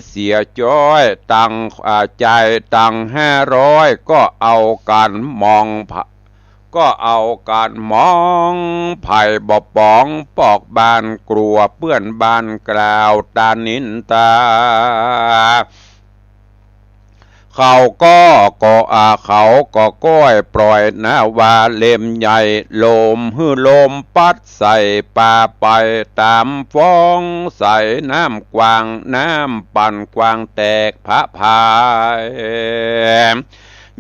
เสียจ้อย ตังค์ อ่า จ่ายตังค์ห้าร้อย ก็เอากั๋นมอง ก็เอากั๋นมอง ใผบ่ป๋องปอกบ้าน กลัวเปื้อนบ้านกล่าวตานินตา เขาก็ ก็ อ่า เขาก็ก้อยปล่อยนาวาเล่มใหญ่ ลมหื้อลมปั๊ดใส่ปาไปต๋ามฟ้องใส น้ำกว้างน้ำปั่นกว้างแตกผะพาย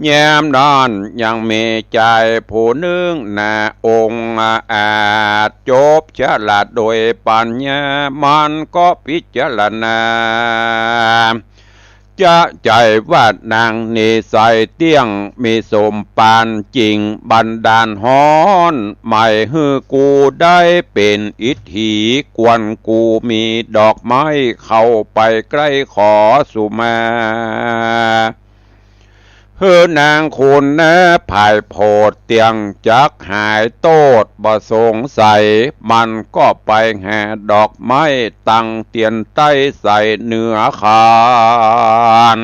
ยามนั้นยังมีจายผู้นึ่งนา องอาจจบฉลาดโดยปัญญา มันก็พิจารณา จะใจ้ว่านางนิสัยเตี้ยง มีสมปานจริงบันดาลฮ้อน ใหม่หื้อกูได้เป๋นอิทธิ ควรกูมีดอกไม้เข้าไปใก้ขอสุมา หื้อนางคุณนาผายโผดเตี้ยงจักหายโต้ษบ่สงสัย มันก็ไปหาดอกไม้ตังเตียนใต้ใส่เหนือคาน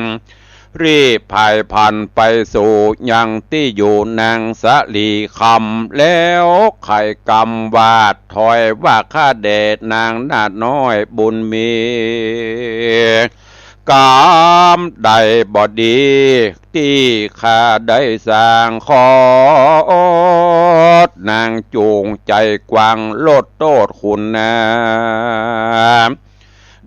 รีบผายพลันไปสู่ยังตี้อยู่นางสะหลีคำ แล้วไขกำวาดถอยว่า ข้าแด่นางนาฏน้อยบุญมี ก๋รรมใดบ่ดีตี้ข้าได้สร้าง ขออดนางจุ่งใจ๋กว้างลดโต้ษคุณนา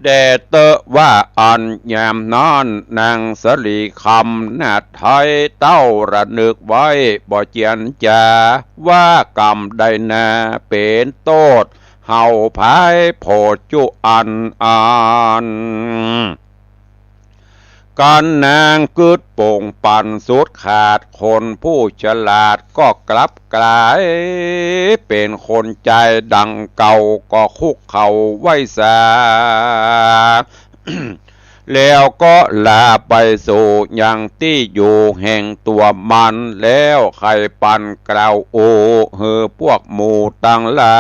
แด่เต๊อะว่าอั้น ยามนั้นนางสะหลีคำนาฏไทยเต้าระนึกไว้บ่เจียนจ๋า ว่ากรรมใดนาเป๋นโต้ษเฮาผายโผดจุอันอัน กั๋นนางกึ๊ดป่งปันสุดขาด คนผู้ฉลาดก็กลับก๋ายเป๋นคนจายดังเก่า ก็คุกเข่าไหว้สา แล้วก็ลาไปสู่ยังตี้อยู่แห่งตั๋วมัน แล้วใค่ปันกล่าวอู้หื้อพวกหมู่ตังหลา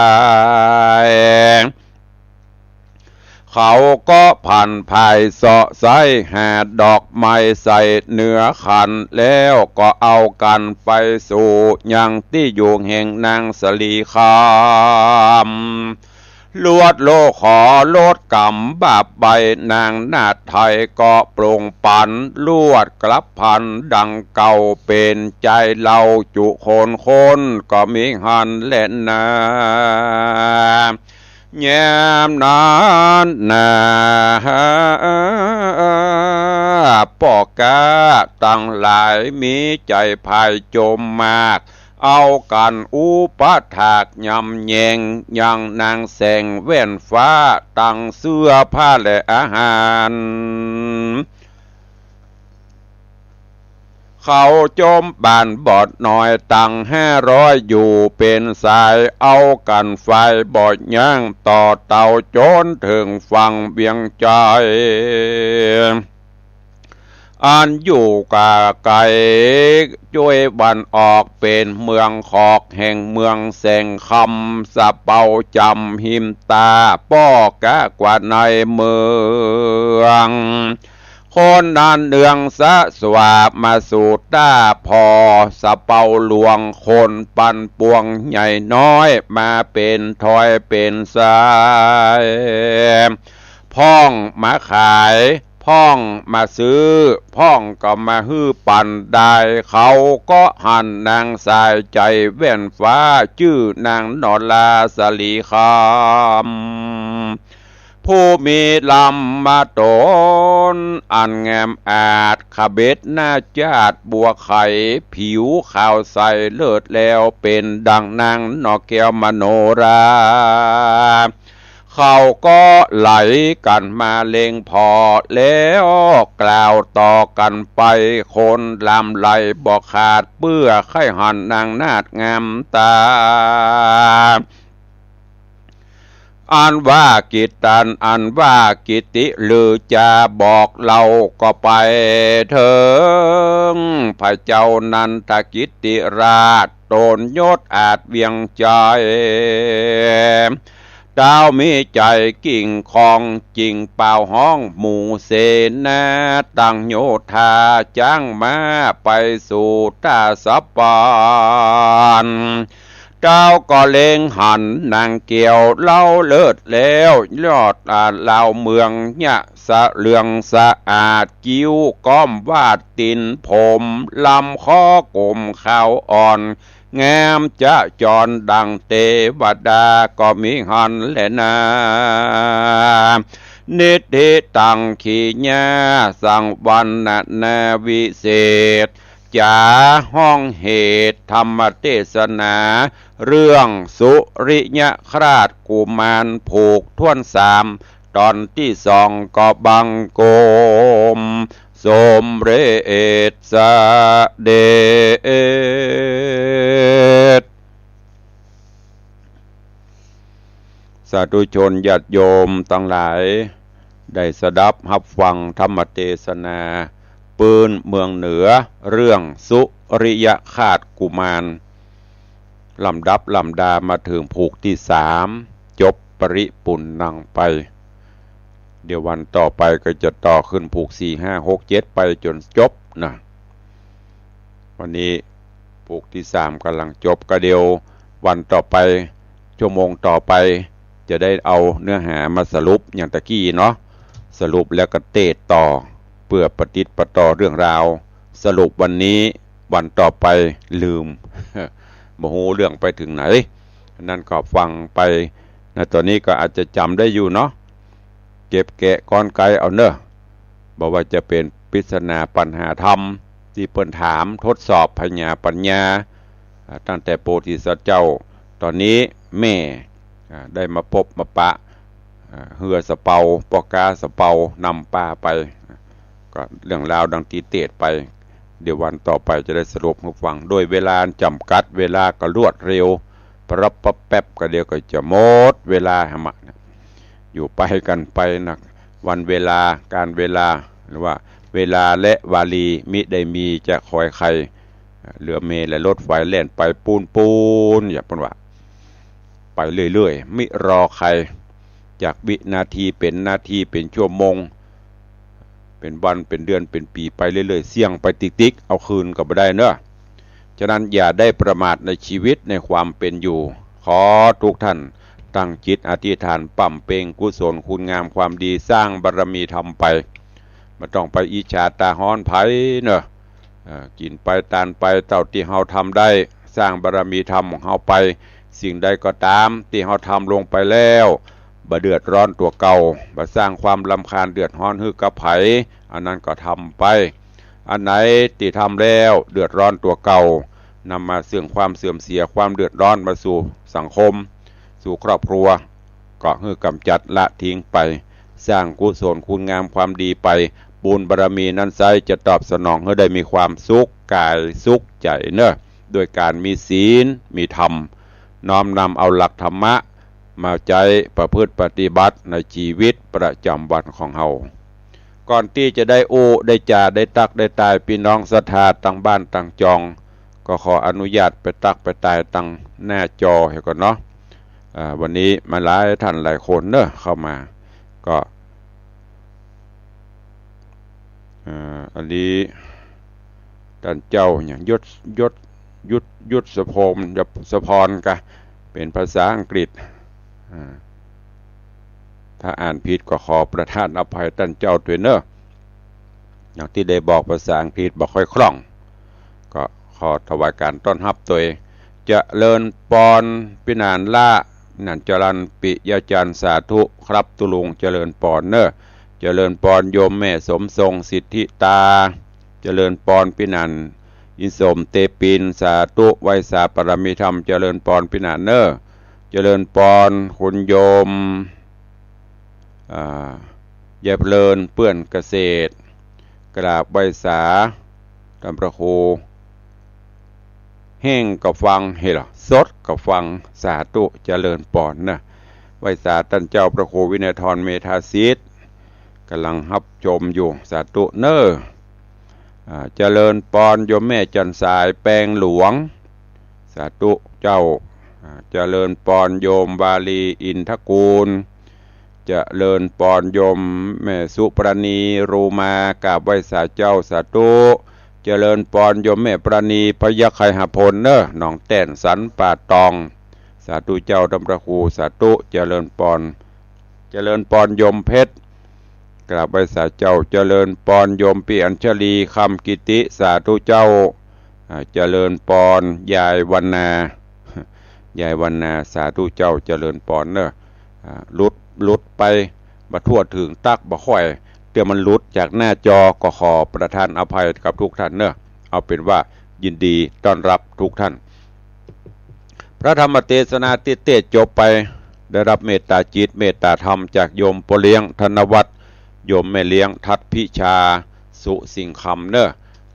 ย เขาก็พลันผายเซาะใส้หาดอกไม้ใส่เหนือขัน แล้วก็เอากั๋นไปสู่ยังตี้อยู่แห่งนางสะหลีคำ ลวดโลขอลดกรรมบาปไป นางนาฏไทยก็ปลงปัน ลวดกลับพลันดังเก่า เป๋นจายเล้าจุคนคนก็มีหั้นแลนา ยามนั้นนา ป้อก๊าตังหลายมีใจ๋ผายจ๋มมาก เอากั๋นอุปถากยำแยงยังนางแสงแว่นฟ้าตังเสื้อผ้าและอาหาร เขาจ๋มบ้านบอดน้อยตังห้าร้อยอยู่เป๋นสาย เอากั๋นไฟบ่ยั้งต่อเตาจ๋นเถิงฝั่งเวียงใจ๋ อันอยู่ก๋าไก๋จ้วยวันออก เป๋นเมืองขอกแห่งเมืองแสงคำ สะเปาจ๋ำหิมต๋า ป้อก๊ากว่าในเมือง คนนั้นเนืองสะสวามาสู่ต้าผ่อ สะเปาหลวงคนปั่นป่วงใหญ่น้อย มาเป๋นถ้อยเป๋นสาย พ่องมาขาย พ่องมาซื้อ พ่องก็มาหื้อปั๋นได้ เขาก็หันนางสายใจ๋แว่นฟ้า จื้อนางนอราสะหลีคำ ผู้มีลำมาตนอันงามอาจ ขเบศหน้าจาดบัวไข ผิวขาวใสเลิศแล้ว เป๋นดังนางนกแก้วมโนรา เขาก็ไหลกั๋นมาเล็งผ่อ แล้วกล่าวต่อกั๋นไป คนหลั่งไหลบ่ขาด เปื้อใค่หันนางนาฏงามตา อันว่ากิตตัน อันว่ากิตติลือจาบอกเล่าก็ไปเถิง พระเจ้านันทกิตติราช ต๋นยศอาจเวียงไจ เต้ามีใจ๋กิ่งคอง จิ่งเป่าฮ้องหมู่เสนา ตั้งโยธาจ้างม้าไปสู่ต้าสะปาน เต้าก็เล็งหันนางแก้วเล่าเลิศแล้ว ยอดอาจลาวเมืองยะสะเรืองสะอาด คิ้วก้อมวาดตี๋นผม ลำคอกลมขาวอ่อน งามจะจรดั่งเตวดาก็มีหันแลนา นิทธิตังขีญา สังวรรณนาวิเศษ จ๋าฮ้องเหตุธรรมเตสนา เรื่องสุริยคราชกุมารผูกถ้วนสาม ต๋อนตี้สองก็บังคมสมเร็จเสด็จ สาธุชนญาติโยมตังหลาย ได้สดับฮับฟังธรรมเตสนา ปื๊นเมืองเหนือ เรื่องสุริยคราชกุมาร ลำดับลำดามาเถิงผูกตี้สาม จบปริปุณณังไป เดี๋ยววันต่อไปก็จะต่อขึ้นผูกสี่ ห้า หก เจ็ด ไปจ๋นจบนะ วันนี้ผูกตี้สามก่ำลังจบ ก็เดี๋ยววันต่อไป ชั่วโมงต่อไป จะได้เอาเนื้อหามาสรุปอย่างตะกี้เนาะ สรุปแล้วก็เตสต่อ เปื้อปะติดปะต่อเรื่องราว สรุปวันนี้ วันต่อไปลืม บ่ฮู้เรื่องไปเถิงไหน อันนั้นก็ฟังไปนะ ต๋อนนี้ก็อาจจะจ๋ำได้อยู่เนาะ เก็บแกะกรรไกรเอาเน่อ บ่ว่าจะเป๋นปริศนาปัญหาธรรม ตี้เปิ้นถามทดสอบผญาปัญญา อ่า ตั้งแต่โพธิสัตว์เจ้า ต๋อนนี้แม่ อ่า ได้มาปบมาปะ อ่า เฮือสะเปา ป้อก๊าสะเปา นำปาไป ก็เรื่องราวดังตี้เตสไป เดี๋ยววันต่อไปจะได้สรุปหื้อฟัง โดยเวลาจ๋ำกัด เวลาก็รวดเร็ว ปรับปั๊บแป๊บ ก็เดี๋ยวก็จะหมดเวลาหะมะ อยู่ไปกั๋นไปนะ วันเวลา ก๋านเวลา หรือว่าเวลาและวารี มิได้มีจะคอยใคร เหลือแม่และรถไฟแล่นไปปู๊นปู๊น อย่างเปิ้นว่า ไปเรื่อยๆ มิรอใคร จากวินาทีเป๋นนาที เป๋นชั่วโมง เป๋นวัน เป๋นเดือน เป๋นปี๋ ไปเรื่อยๆ เสี้ยงไปติ๊กๆ เอาคืนก็บ่ได้เนาะ ฉะนั้นอย่าได้ประมาทในชีวิตในความเป๋นอยู่ ขอทุกท่านตั้งจิตอธิษฐานบำเพ็ญกุศลคุณงามความดี สร้างบารมีธรรมไป บ่ต้องไปอิจฉาตาฮ้อนใผเนาะ เอ่อ กิ๋นไปตานไปเต้าตี้เฮาทำได้ สร้างบารมีธรรมของเฮาไป สิ่งใดก็ต๋ามตี้เฮาทำลงไปแล้ว บ่เดือดร้อนตั๋วเก่า บ่สร้างความรำคาญเดือดฮ้อนหื้อกับใผ อันนั้นก็ทำไป อันไหนตี้ทำแล้วเดือดร้อนตั๋วเก่า นำมาซึ่งความเสื่อมเสีย ความเดือดร้อนมาสู่สังคม สู่ครอบครัว ก็หื้อกำจัดละทิ้งไป สร้างกุศลคุณงามความดีไป บุญบารมีนั้นไซร้จะตอบสนองหื้อได้มีความสุขก๋ายสุขใจ๋เนาะ โดยก๋านมีศีล มีธรรม น้อมนำเอาหลักธรรมะมาใจ๊ประพฤติปฏิบัติในชีวิตประจ๋ำวันของเฮา ก่อนตี้จะได้อู้ ได้จ๋า ได้ตัก ได้ตาย ปี้น้องศรัทธาตังบ้านตังจอง ก็ขออนุญาตไปตักไปตายตังหน้าจอเหียก่อนเนาะ อ่า วันนี้มาหลายท่านหลายคนเนาะ เข้ามา ก็ อ่า อันนี้ ต้านเจ้าหยัง ยศ ยศ ยุทธ ยุทธสะพร สะพรกะ เป๋นภาษาอังกฤษ อ่า ถ้าอ่านผิดก็ขอประทานอภัยต้านเจ้าตวยเนาะ อย่างตี้ได้บอกภาษาอังกฤษบ่ค่อยคล่อง ก็ขอถวายก๋านต้อนฮับตวย เจริญปอน ปี้หนานล่า นันท์ จรัญปิยจันทร์ สาธุครับตุ๊ลุง เจริญปอนเน่อ เจริญปอนโยมแม่สมทรง สิทธิตา เจริญปอนปี้นันท์ อินสม เตปิน สาธุ ไหว้สาปารมีธรรม เจริญปอนปี้นันท์เน่อ เจริญปอนคุณโยม อ่า ยายเพลิน เปื้อนเกษตร กราบไหว้สาต้านพระครู แห้งก็ฟัง เฮ้ยเหรอ สดก็ฟัง สาธุ เจริญปอนเน่อ ไหว้สาต้านเจ้าพระครูวินัยธร เมธาสิทธิ์ ก่ำลังฮับชมอยู่ สาธุเน่อ อ่า เจริญปอนโยมแม่จันทร์สาย แปงหลวง สาธุเจ้า อ่า เจริญปอนโยมวาลี อินทกูล เจริญปอนโยมแม่สุปราณี รูมา กราบไหว้สาเจ้า สาธุ เจริญปอนโยมแม่ปราณี พยัคฆไคหพลเน่อ หนองแต้น สันป่าตอง สาธุเจ้าต้านพระครู สาธุ เจริญปอน เจริญปอนโยมเพชร กราบไหว้สาเจ้า เจริญปอนโยมปี้อัญชลี คำกิติ สาธุเจ้า อ่า เจริญปอนยายวรรณา ยายวรรณา สาธุเจ้า เจริญปอนเน่อ อ่า หลุด หลุดไป บ่ทั่วเถิง ตั๊กบ่ค่อย เตื้อมันหลุดจากหน้าจอ ก็ขอประทานอภัยกับทุกท่านเน่อ เอาเป๋นว่ายินดีต้อนฮับทุกท่าน พระธรรมเตสนาตี้เตสน์จบไป ได้ฮับเมตต๋าจิตเมตต๋าธรรมจากโยมป้อเลี้ยงธนวัฒน์ โยมแม่เลี้ยงทัดพิชา สุสิงห์คำเน่อ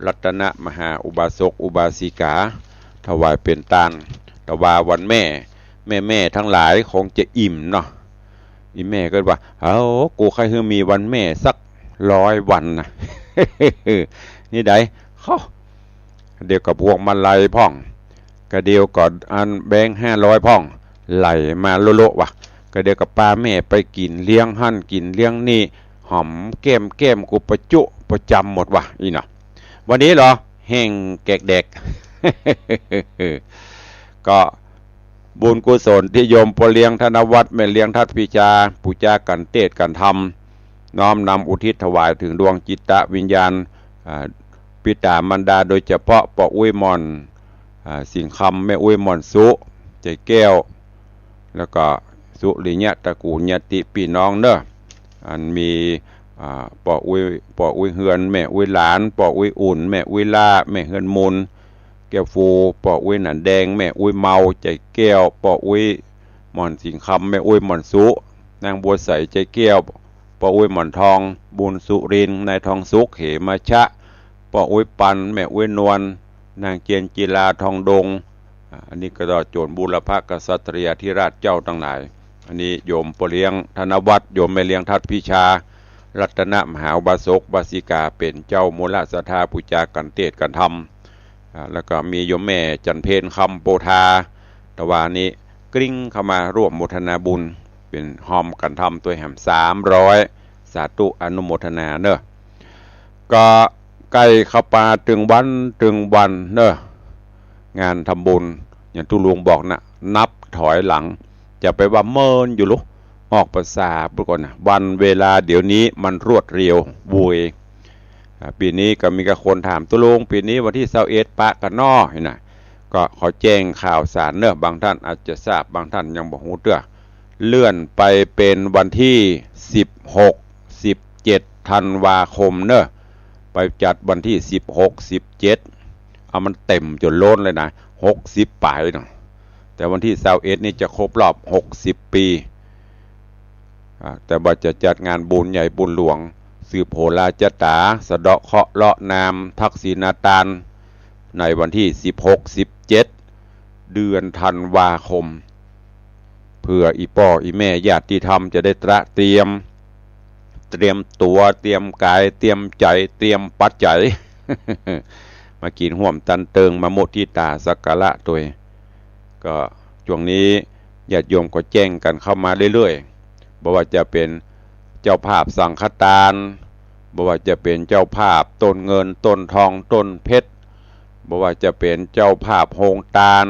รัตนมหาอุบาสกอุบาสิกา ถวายเป๋นตาน แต่ว่าวันแม่ แม่ๆ ตังหลายคงจะอิ่มเนาะ อี่แม่ก็ว่า เอ้า กูใค่หื้อมีวันแม่สักร้อยวันนะ นี่ใด เขา เดี๋ยวก็พวงมาลัยพ่อง กะเดี๋ยวก็อันแบงค์ห้าร้อยพ่อง ไหลมาโละๆ ว่ะ กะเดี๋ยวก็ปาแม่ไปกิ๋นเลี้ยงหั้นกิ๋นเลี้ยงนี่ หอมแก้มแก้มกูประจุประจ๋ำหมดว่ะ อี่เนาะ วันนี้เหรอ แห้งแกกแดก ก็บุญกุศลตี้โยมป้อเลี้ยงธนวัฒน์ แม่เลี้ยงทัดพิชา ปู๋จากั๋นเตสน์กั๋นธรรม น้อมนำอุทิศถวายเถิงดวงจิตวิญญาณ อ่า ปิต๋ามารดา โดยเฉพาะป้ออุ๊ยหม่อน อ่า สิงห์คำ แม่อุ๊ยหม่อนสุ ใจ๋แก้ว แล้วก็สุริยะตระกูลญาติปี้น้องเน่อ อันมี อ่า ป้ออุ๊ย ป้ออุ๊ยเฮือน แม่อุ๊ยหลาน ป้ออุ๊ยอุ่น แม่อุ๊ยล้า แม่เฮือนมูล แก้วฟู ป้ออุ๊ยหนานแดง แม่อุ๊ยเมา ใจ๋แก้ว ป้ออุ๊ยหม่อนสิงห์คำ แม่อุ๊ยหม่อนสุ นางบัวใส ใจ๋แก้ว ป้ออุ๊ยหม่อนทอง บุญสุรินทร์ นายทองสุข เหมชะ ป้ออุ๊ยปัน แม่อุ๊ยนวล นางเจียนจิลา ทองดง อ่า อันนี้ก็ตลอดจ๋นบูรพกษัตริยาธิราชเจ้าตังหลาย อันนี้โยมป้อเลี้ยงธนวัฒน์ โยมแม่เลี้ยงทัดพิชา รัตนมหาอุบาสกอุบาสิกา เป๋นเจ้ามูลศรัทธา ปู๋จากั๋นเตสน์กั๋นธรรม อ่า แล้วก็มีโยมแม่จันเพ็ญ คำโพธา ตะวานี้กริ้งเข้ามาร่วมโมทนาบุญ เป๋นฮอมกั๋นธรรมตวยแหมสามร้อย สาธุอนุโมทนาเน่อ ก็ใก้เข้ามาตึงวันตึงวันเน่อ งานทำบุญ อย่างตุ๊ลุงบอกนะ นับถอยหลัง จะไปว่าเมินอยู่ลุ ออกภาษาพูดก่อนนะ วันเวลาเดี๋ยวนี้มันรวดเร็วโวย อ่า ปี๋นี้ก็มีกะคนถาม ตุ๊ลุง ปี๋นี้วันตี้ซาวเอ็ดปะกะน้อ นี่นะ ก็ขอแจ้งข่าวสารเน่อ บางท่านอาจจะทราบ บางท่านยังบ่ฮู้เตื้อ เลื่อนไปเป๋นวันตี้สิบหก สิบเจ็ดธันวาคมเน่อ ไปจัดวันตี้สิบหก สิบเจ็ด เอามันเต๋มจ๋นล้นเลยนะ หกสิบป๋ายเนาะ แต่วันตี้ซาวเอ็ดนี่จะครบรอบหกสิบปี๋ อ่า แต่ว่าจะจัดงานบุญใหญ่บุญหลวง สืบโหราจะต๋า สะเดาะเคราะห์เลาะนาม ทักษิณาตาน ในวันตี้สิบหก สิบเจ็ด เดือนธันวาคม เผื่ออี่ป้ออี่แม่ญาติธรรมจะได้ตระเตรียม เตรียมตั๋ว เตรียมก๋าย เตรียมใจ๋ เตรียมปัจจัย มากิ๋นฮ่วมตันเติง มามุทิตาสักการะตวย ก็ช่วงนี้ญาติโยมก็แจ้งกั๋นเข้ามาเรื่อยๆ บ่ว่าจะเป๋นเจ้าภาพสังฆตาน บ่ว่าจะเป๋นเจ้าภาพต้นเงิน ต้นทอง ต้นเพชร บ่ว่าจะเป๋นเจ้าภาพโฮงตาน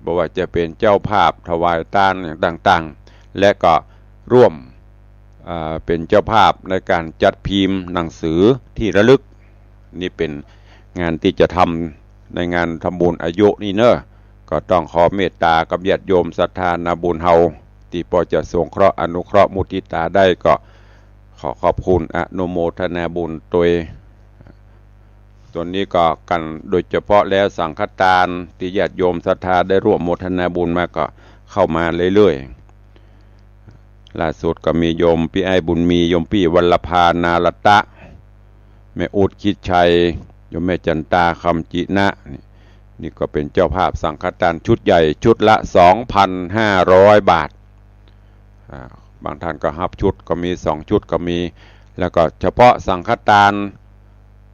บ่ว่าจะเป๋นเจ้าภาพถวายตานอย่างต่างๆ และก็ร่วม อ่า เป๋นเจ้าภาพในก๋านจัดพิมพ์หนังสือตี้ระลึก นี่เป๋นงานตี้จะทำในงานทำบุญอายุนี่เน่อ ก็ต้องขอเมตตากับญาติโยมศรัทธานาบุญเฮา ตี้ปอจะสงเคราะห์อนุเคราะห์มุทิตาได้ก็ขอขอบคุณอนุโมทนาบุญตวย ตวยนี้ก็กั๋นโดยเฉพาะแล้วสังฆตานตี้ญาติโยมศรัทธาได้ร่วมโมทนาบุญมาก็เข้ามาเรื่อยๆ ล่าสุดก็มีโยมปี้ไอ้บุญมี โยมปี้วัลลภา นารัตตะ แม่อุ๊ด คิดชัย โยมแม่จันตา คำจินะ นี่ นี่ก็เป๋นเจ้าภาพสังฆตานชุดใหญ่ ชุดละ สองพันห้าร้อย บาท อ่า บางท่านก็ฮับชุดก็มี สองชุดก็มี แล้วก็เฉพาะสังฆตาน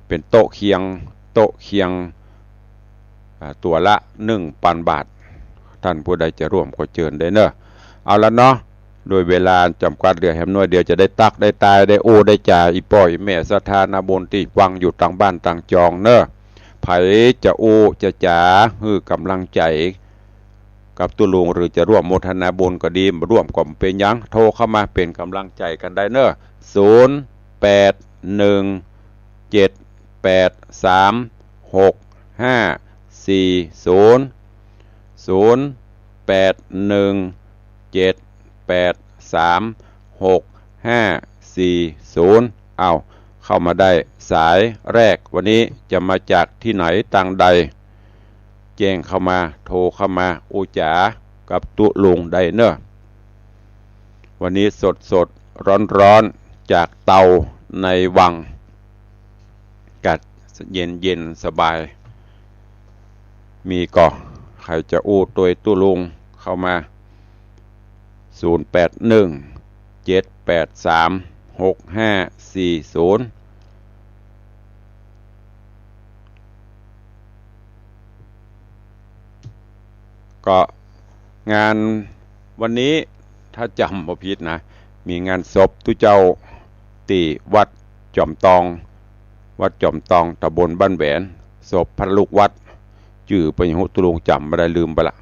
เป๋นโต๊ะเคียง โต๊ะเคียง อ่า ตั๋วละ หนึ่งปัน บาท ท่านผู้ใดจะร่วมก็เจิญได้เนาะ เอาละเนาะ โดยเวลาจ๋ำกัดเหลือแหมน้อยเดียว จะได้ตักได้ตายได้อู้ได้จ๋า อี่ป้ออี่แม่ศรัทธานาบุญตี้ฟังอยู่ตางบ้านตางจองเนาะ ใผจะอู้จะจ๋าหื้อก๋ำลังใจ๋กับตุ๊ลุง หรือจะร่วมโมทนาบุญก็ดี บ่ร่วมก็บ่เป๋นหยัง โทรเข้ามาเป๋นก๋ำลังใจ๋กั๋นได้เนาะ ศูนย์ แปด หนึ่ง เจ็ด แปด สาม หก ห้า สี่ ศูนย์ ศูนย์ แปด หนึ่ง เจ็ด แปด สาม หก ห้า สี่ ศูนย์ เอา เข้ามาได้สายแรกวันนี้จะมาจากตี้ไหนตางใด แจ้งเข้ามา โทรเข้ามาอู้จ๋ากับตุ๊ลุงได้เนาะ วันนี้สดๆ ร้อนๆ จากเตาในวัง อากาศเย็นๆ สบาย มีก่อ ใผจะอู้ตวยตุ๊ลุงเข้ามา ศูนย์ แปด หนึ่ง เจ็ด แปด สาม หก ห้า สี่ ศูนย์ ก็งานวันนี้ถ้าจ๋ำบ่ผิดนะ มีงานศพตุ๊เจ้าตี้วัดจ๋อมตอง วัดจ๋อมตอง ตำบลบ้านแหวน ศพพระลูกวัด จื้อเปิ้นหยังตุ๊ลุงจ๋ำบ่ได้ ลืมไปละ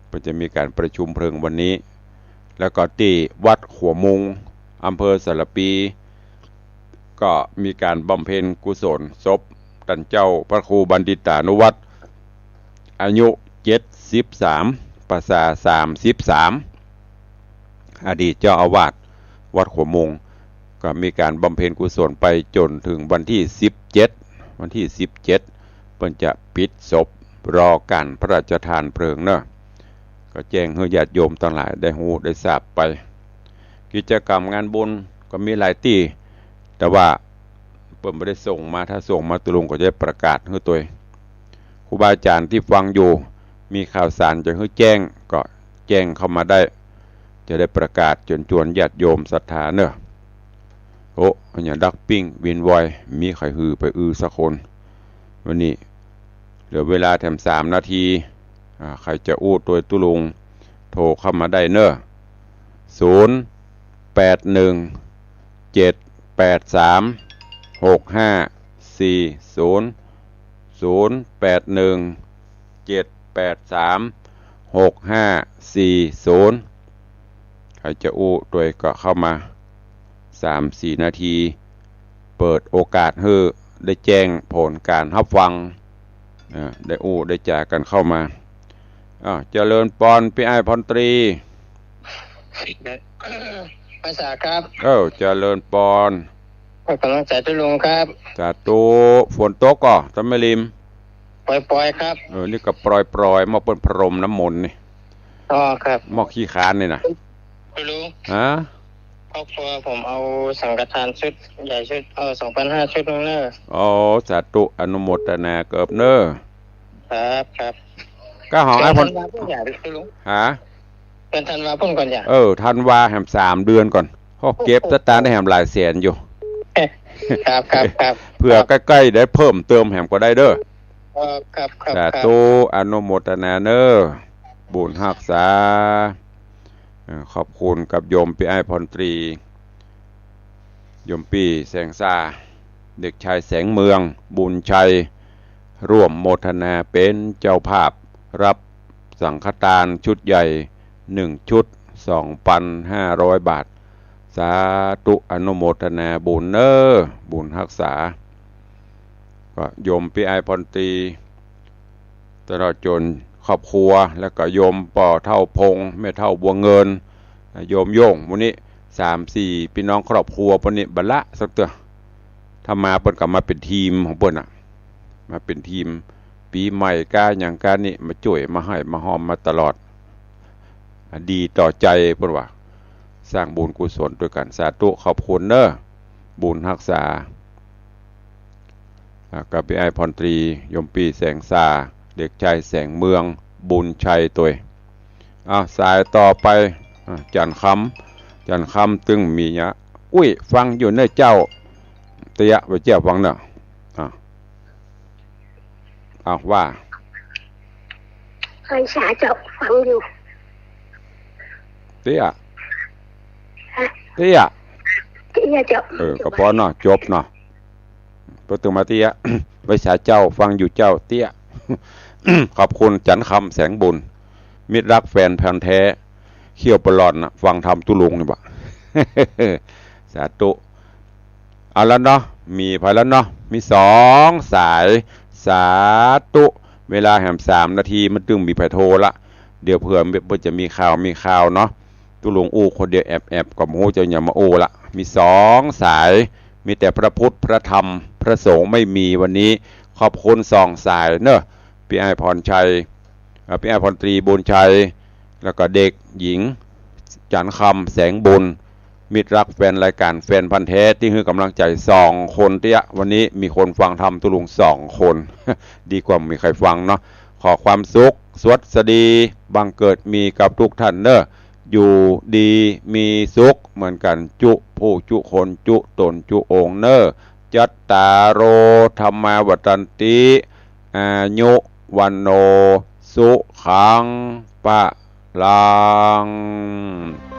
เปิ้นจะมีก๋านประชุมเพลิงวันนี้ แล้วก็ตี้วัดขัวมุง อำเภอสารภี ก็มีก๋านบำเพ็ญกุศลศพต้านเจ้าพระครูบัณฑิตานุวัฒน์ อายุเจ็ดสิบสาม พรรษาสามสิบสาม อดีตเจ้าอาวาสวัดขัวมุง ก็มีก๋านบำเพ็ญกุศลไปจ๋นเถิงวันตี้สิบเจ็ด วันตี้สิบเจ็ด เปิ้นจะปิดศพ รอก๋านพระราชทานเพลิงเนาะ ก็แจ้งหื้อญาติโยมตังหลายได้ฮู้ได้ทราบไป กิจกรรมงานบุญก็มีหลายตี้ แต่ว่าเปิ้นบ่ได้ส่งมา ถ้าส่งมาตุ๊ลุงก็จะได้ประกาศหื้อตวย ครูบาอาจ๋ารย์ตี้ฟังอยู่ มีข่าวสารจะหื้อแจ้งก็แจ้งเข้ามาได้ จะได้ประกาศเจิญจวนญาติโยมศรัทธาเนาะ โอ้ อะหยังดักปิ้งวินวอย มีใผหื้อไปอื้อสักคน วันนี้เหลือเวลาแถมสามนาที อ่า ใผจะอู้ตวยตุ๊ลุง โทรเข้ามาได้เนาะ ศูนย์ แปด หนึ่ง เจ็ด แปด สาม หก ห้า สี่ ศูนย์ ศูนย์ แปด หนึ่ง เจ็ด แปด สาม หก ห้า สี่ ศูนย์ ใผจะอู้ตวยก็เข้ามา สามสี่นาที เปิดโอกาสหื้อได้แจ้งผลก๋านฮับฟัง อ่า ได้อู้ได้จ๋ากั๋นเข้ามา อ้าว เจริญปอน ปี้อ้ายพรตรี ภาษาครับ เออ เจริญปอน ขอกำลังใจ๋ตุ๊ลุงครับ สาธุ ฝนตกก่อ ตะแม่ริม ปอยๆ ครับ เออ นี่ก็ปอยๆ หม้อเปิ้นพรมน้ำมนต์นี่ อ๋อ ครับ หม้อขี้คานนี่นะ ตุ๊ลุง ฮะ ครอบครัวผมเอาสังฆทานชุดใหญ่ชุด เอา สองพันห้า ชุดนึงเนอะ อ๋อ สาธุ อนุโมทนาเกิบเนอะ ครับ ครับ ก้าของไอ้พล เดือนธันวาพุ้นอย่า ตุ๊ลุง ฮะ เดือนธันวาพุ้นก่อนอย่า เออ ธันวาแหมสามเดือนก่อน โอ้ เก็บสตางค์ได้แหมหลายแสนอยู่ ครับ ครับ ครับ เผื่อใก้ๆ ได้เพิ่มเติมแหมก็ได้เด้อ เออ ครับ ครับ สาธุ ครับ อนุโมทนาเนอะ บุญฮักษา เอ่อ ขอบคุณกับโยมปี้อ้ายพรตรี โยมปี้แสงซา เด็กชายแสงเมือง บุญชัย ร่วมโมทนาเป๋นเจ้าภาพรับสังฆทานชุดใหญ่หนึ่งชุด สองพันห้าร้อย บาท สาธุ อนุโมทนาบุญเนอะ บุญฮักษา ก็โยมปี้อ้ายพรตรี ตลอดจ๋นครอบครัว แล้วก็โยมป้อเฒ่าพงษ์ แม่เฒ่าบัวเงิน โยมโย่ง หมู่นี้ สามสี่ ปี้น้องครอบครัว เปิ้นนี้บ่ละสักเตื้อ ถ้ามาเปิ้นก็มาเป๋นทีมของเปิ้นน่ะ มาเป๋นทีม ปี๋ใหม่ก้าหยังก้านี่ มาจ้วย มาฮ้ำ มาฮ้อมมาตลอด ดีต่อใจ๋ เปิ้นว่า สร้างบุญกุศลตวยกั๋น สาธุ ขอบคุณเน้อ บุญฮักษา อ่า กับปี้อ้ายพรตรี โยมปี้แสงสา เด็กชายแสงเมือง บุญชัยตวย อ้าว สายต่อไป อ่า จันทร์คำ จันทร์คำตึงมีเยียะ อุ๊ย ฟังอยู่เน้อเจ้า เตี้ย ไปเจ้าฟังเน้อ อ่า อ้าว ว่า ไหว้สาเจ้า ฟังอยู่ เตี้ย ฮะ เตี้ย เตี้ยเจ้า เออ ก็ปอเนาะ จบเนาะ ปอตึงมาเตี้ย ไหว้สาเจ้า ฟังอยู่เจ้า เตี้ย ขอบคุณ จันทร์คำ แสงบุญ มิตรรักแฟนพันธุ์แท้ เขี้ยวปะลอนน่ะ ฟังธรรมตุ๊ลุงนี่บ่ะ สาธุ เอาละเนาะ มีใผละเนาะ มีสองสาย สาธุ เวลาแหมสามนาที มันตึงมีใผโทรละ เดี๋ยวเผื่อเปิ้นจะมีข่าว มีข่าวเนาะ ตุ๊ลุงอู้คนเดียวแอบๆ ก็บ่ฮู้จะหยังมาอู้ละ มีสองสาย มีแต่พระพุทธ พระธรรม พระสงฆ์ไม่มีวันนี้ ขอบคุณสองสายเน้อ ปี้อ้ายพรชัย เอ่อ ปี้อ้ายพรตรี บุญชัย แล้วก็เด็กหญิง จันทร์คำ แสงบุญ มิตรรักแฟนรายการ แฟนพันธุ์แท้ ตี้หื้อก๋ำลังใจ๋สองคนเตี้ย วันนี้มีคนฟังธรรมตุ๊ลุงสองคน ดีกว่าบ่มีใผฟังเนาะ ขอความสุข สวัสดี บังเกิดมีกับทุกท่านเน้อ อยู่ดีมีสุขเหมือนกั๋น จุผู้จุคน จุต๋นจุองค์เน้อ จัตตาโร ธัมมา วัฑฒันติ อายุ วัณโณ สุขัง พะลัง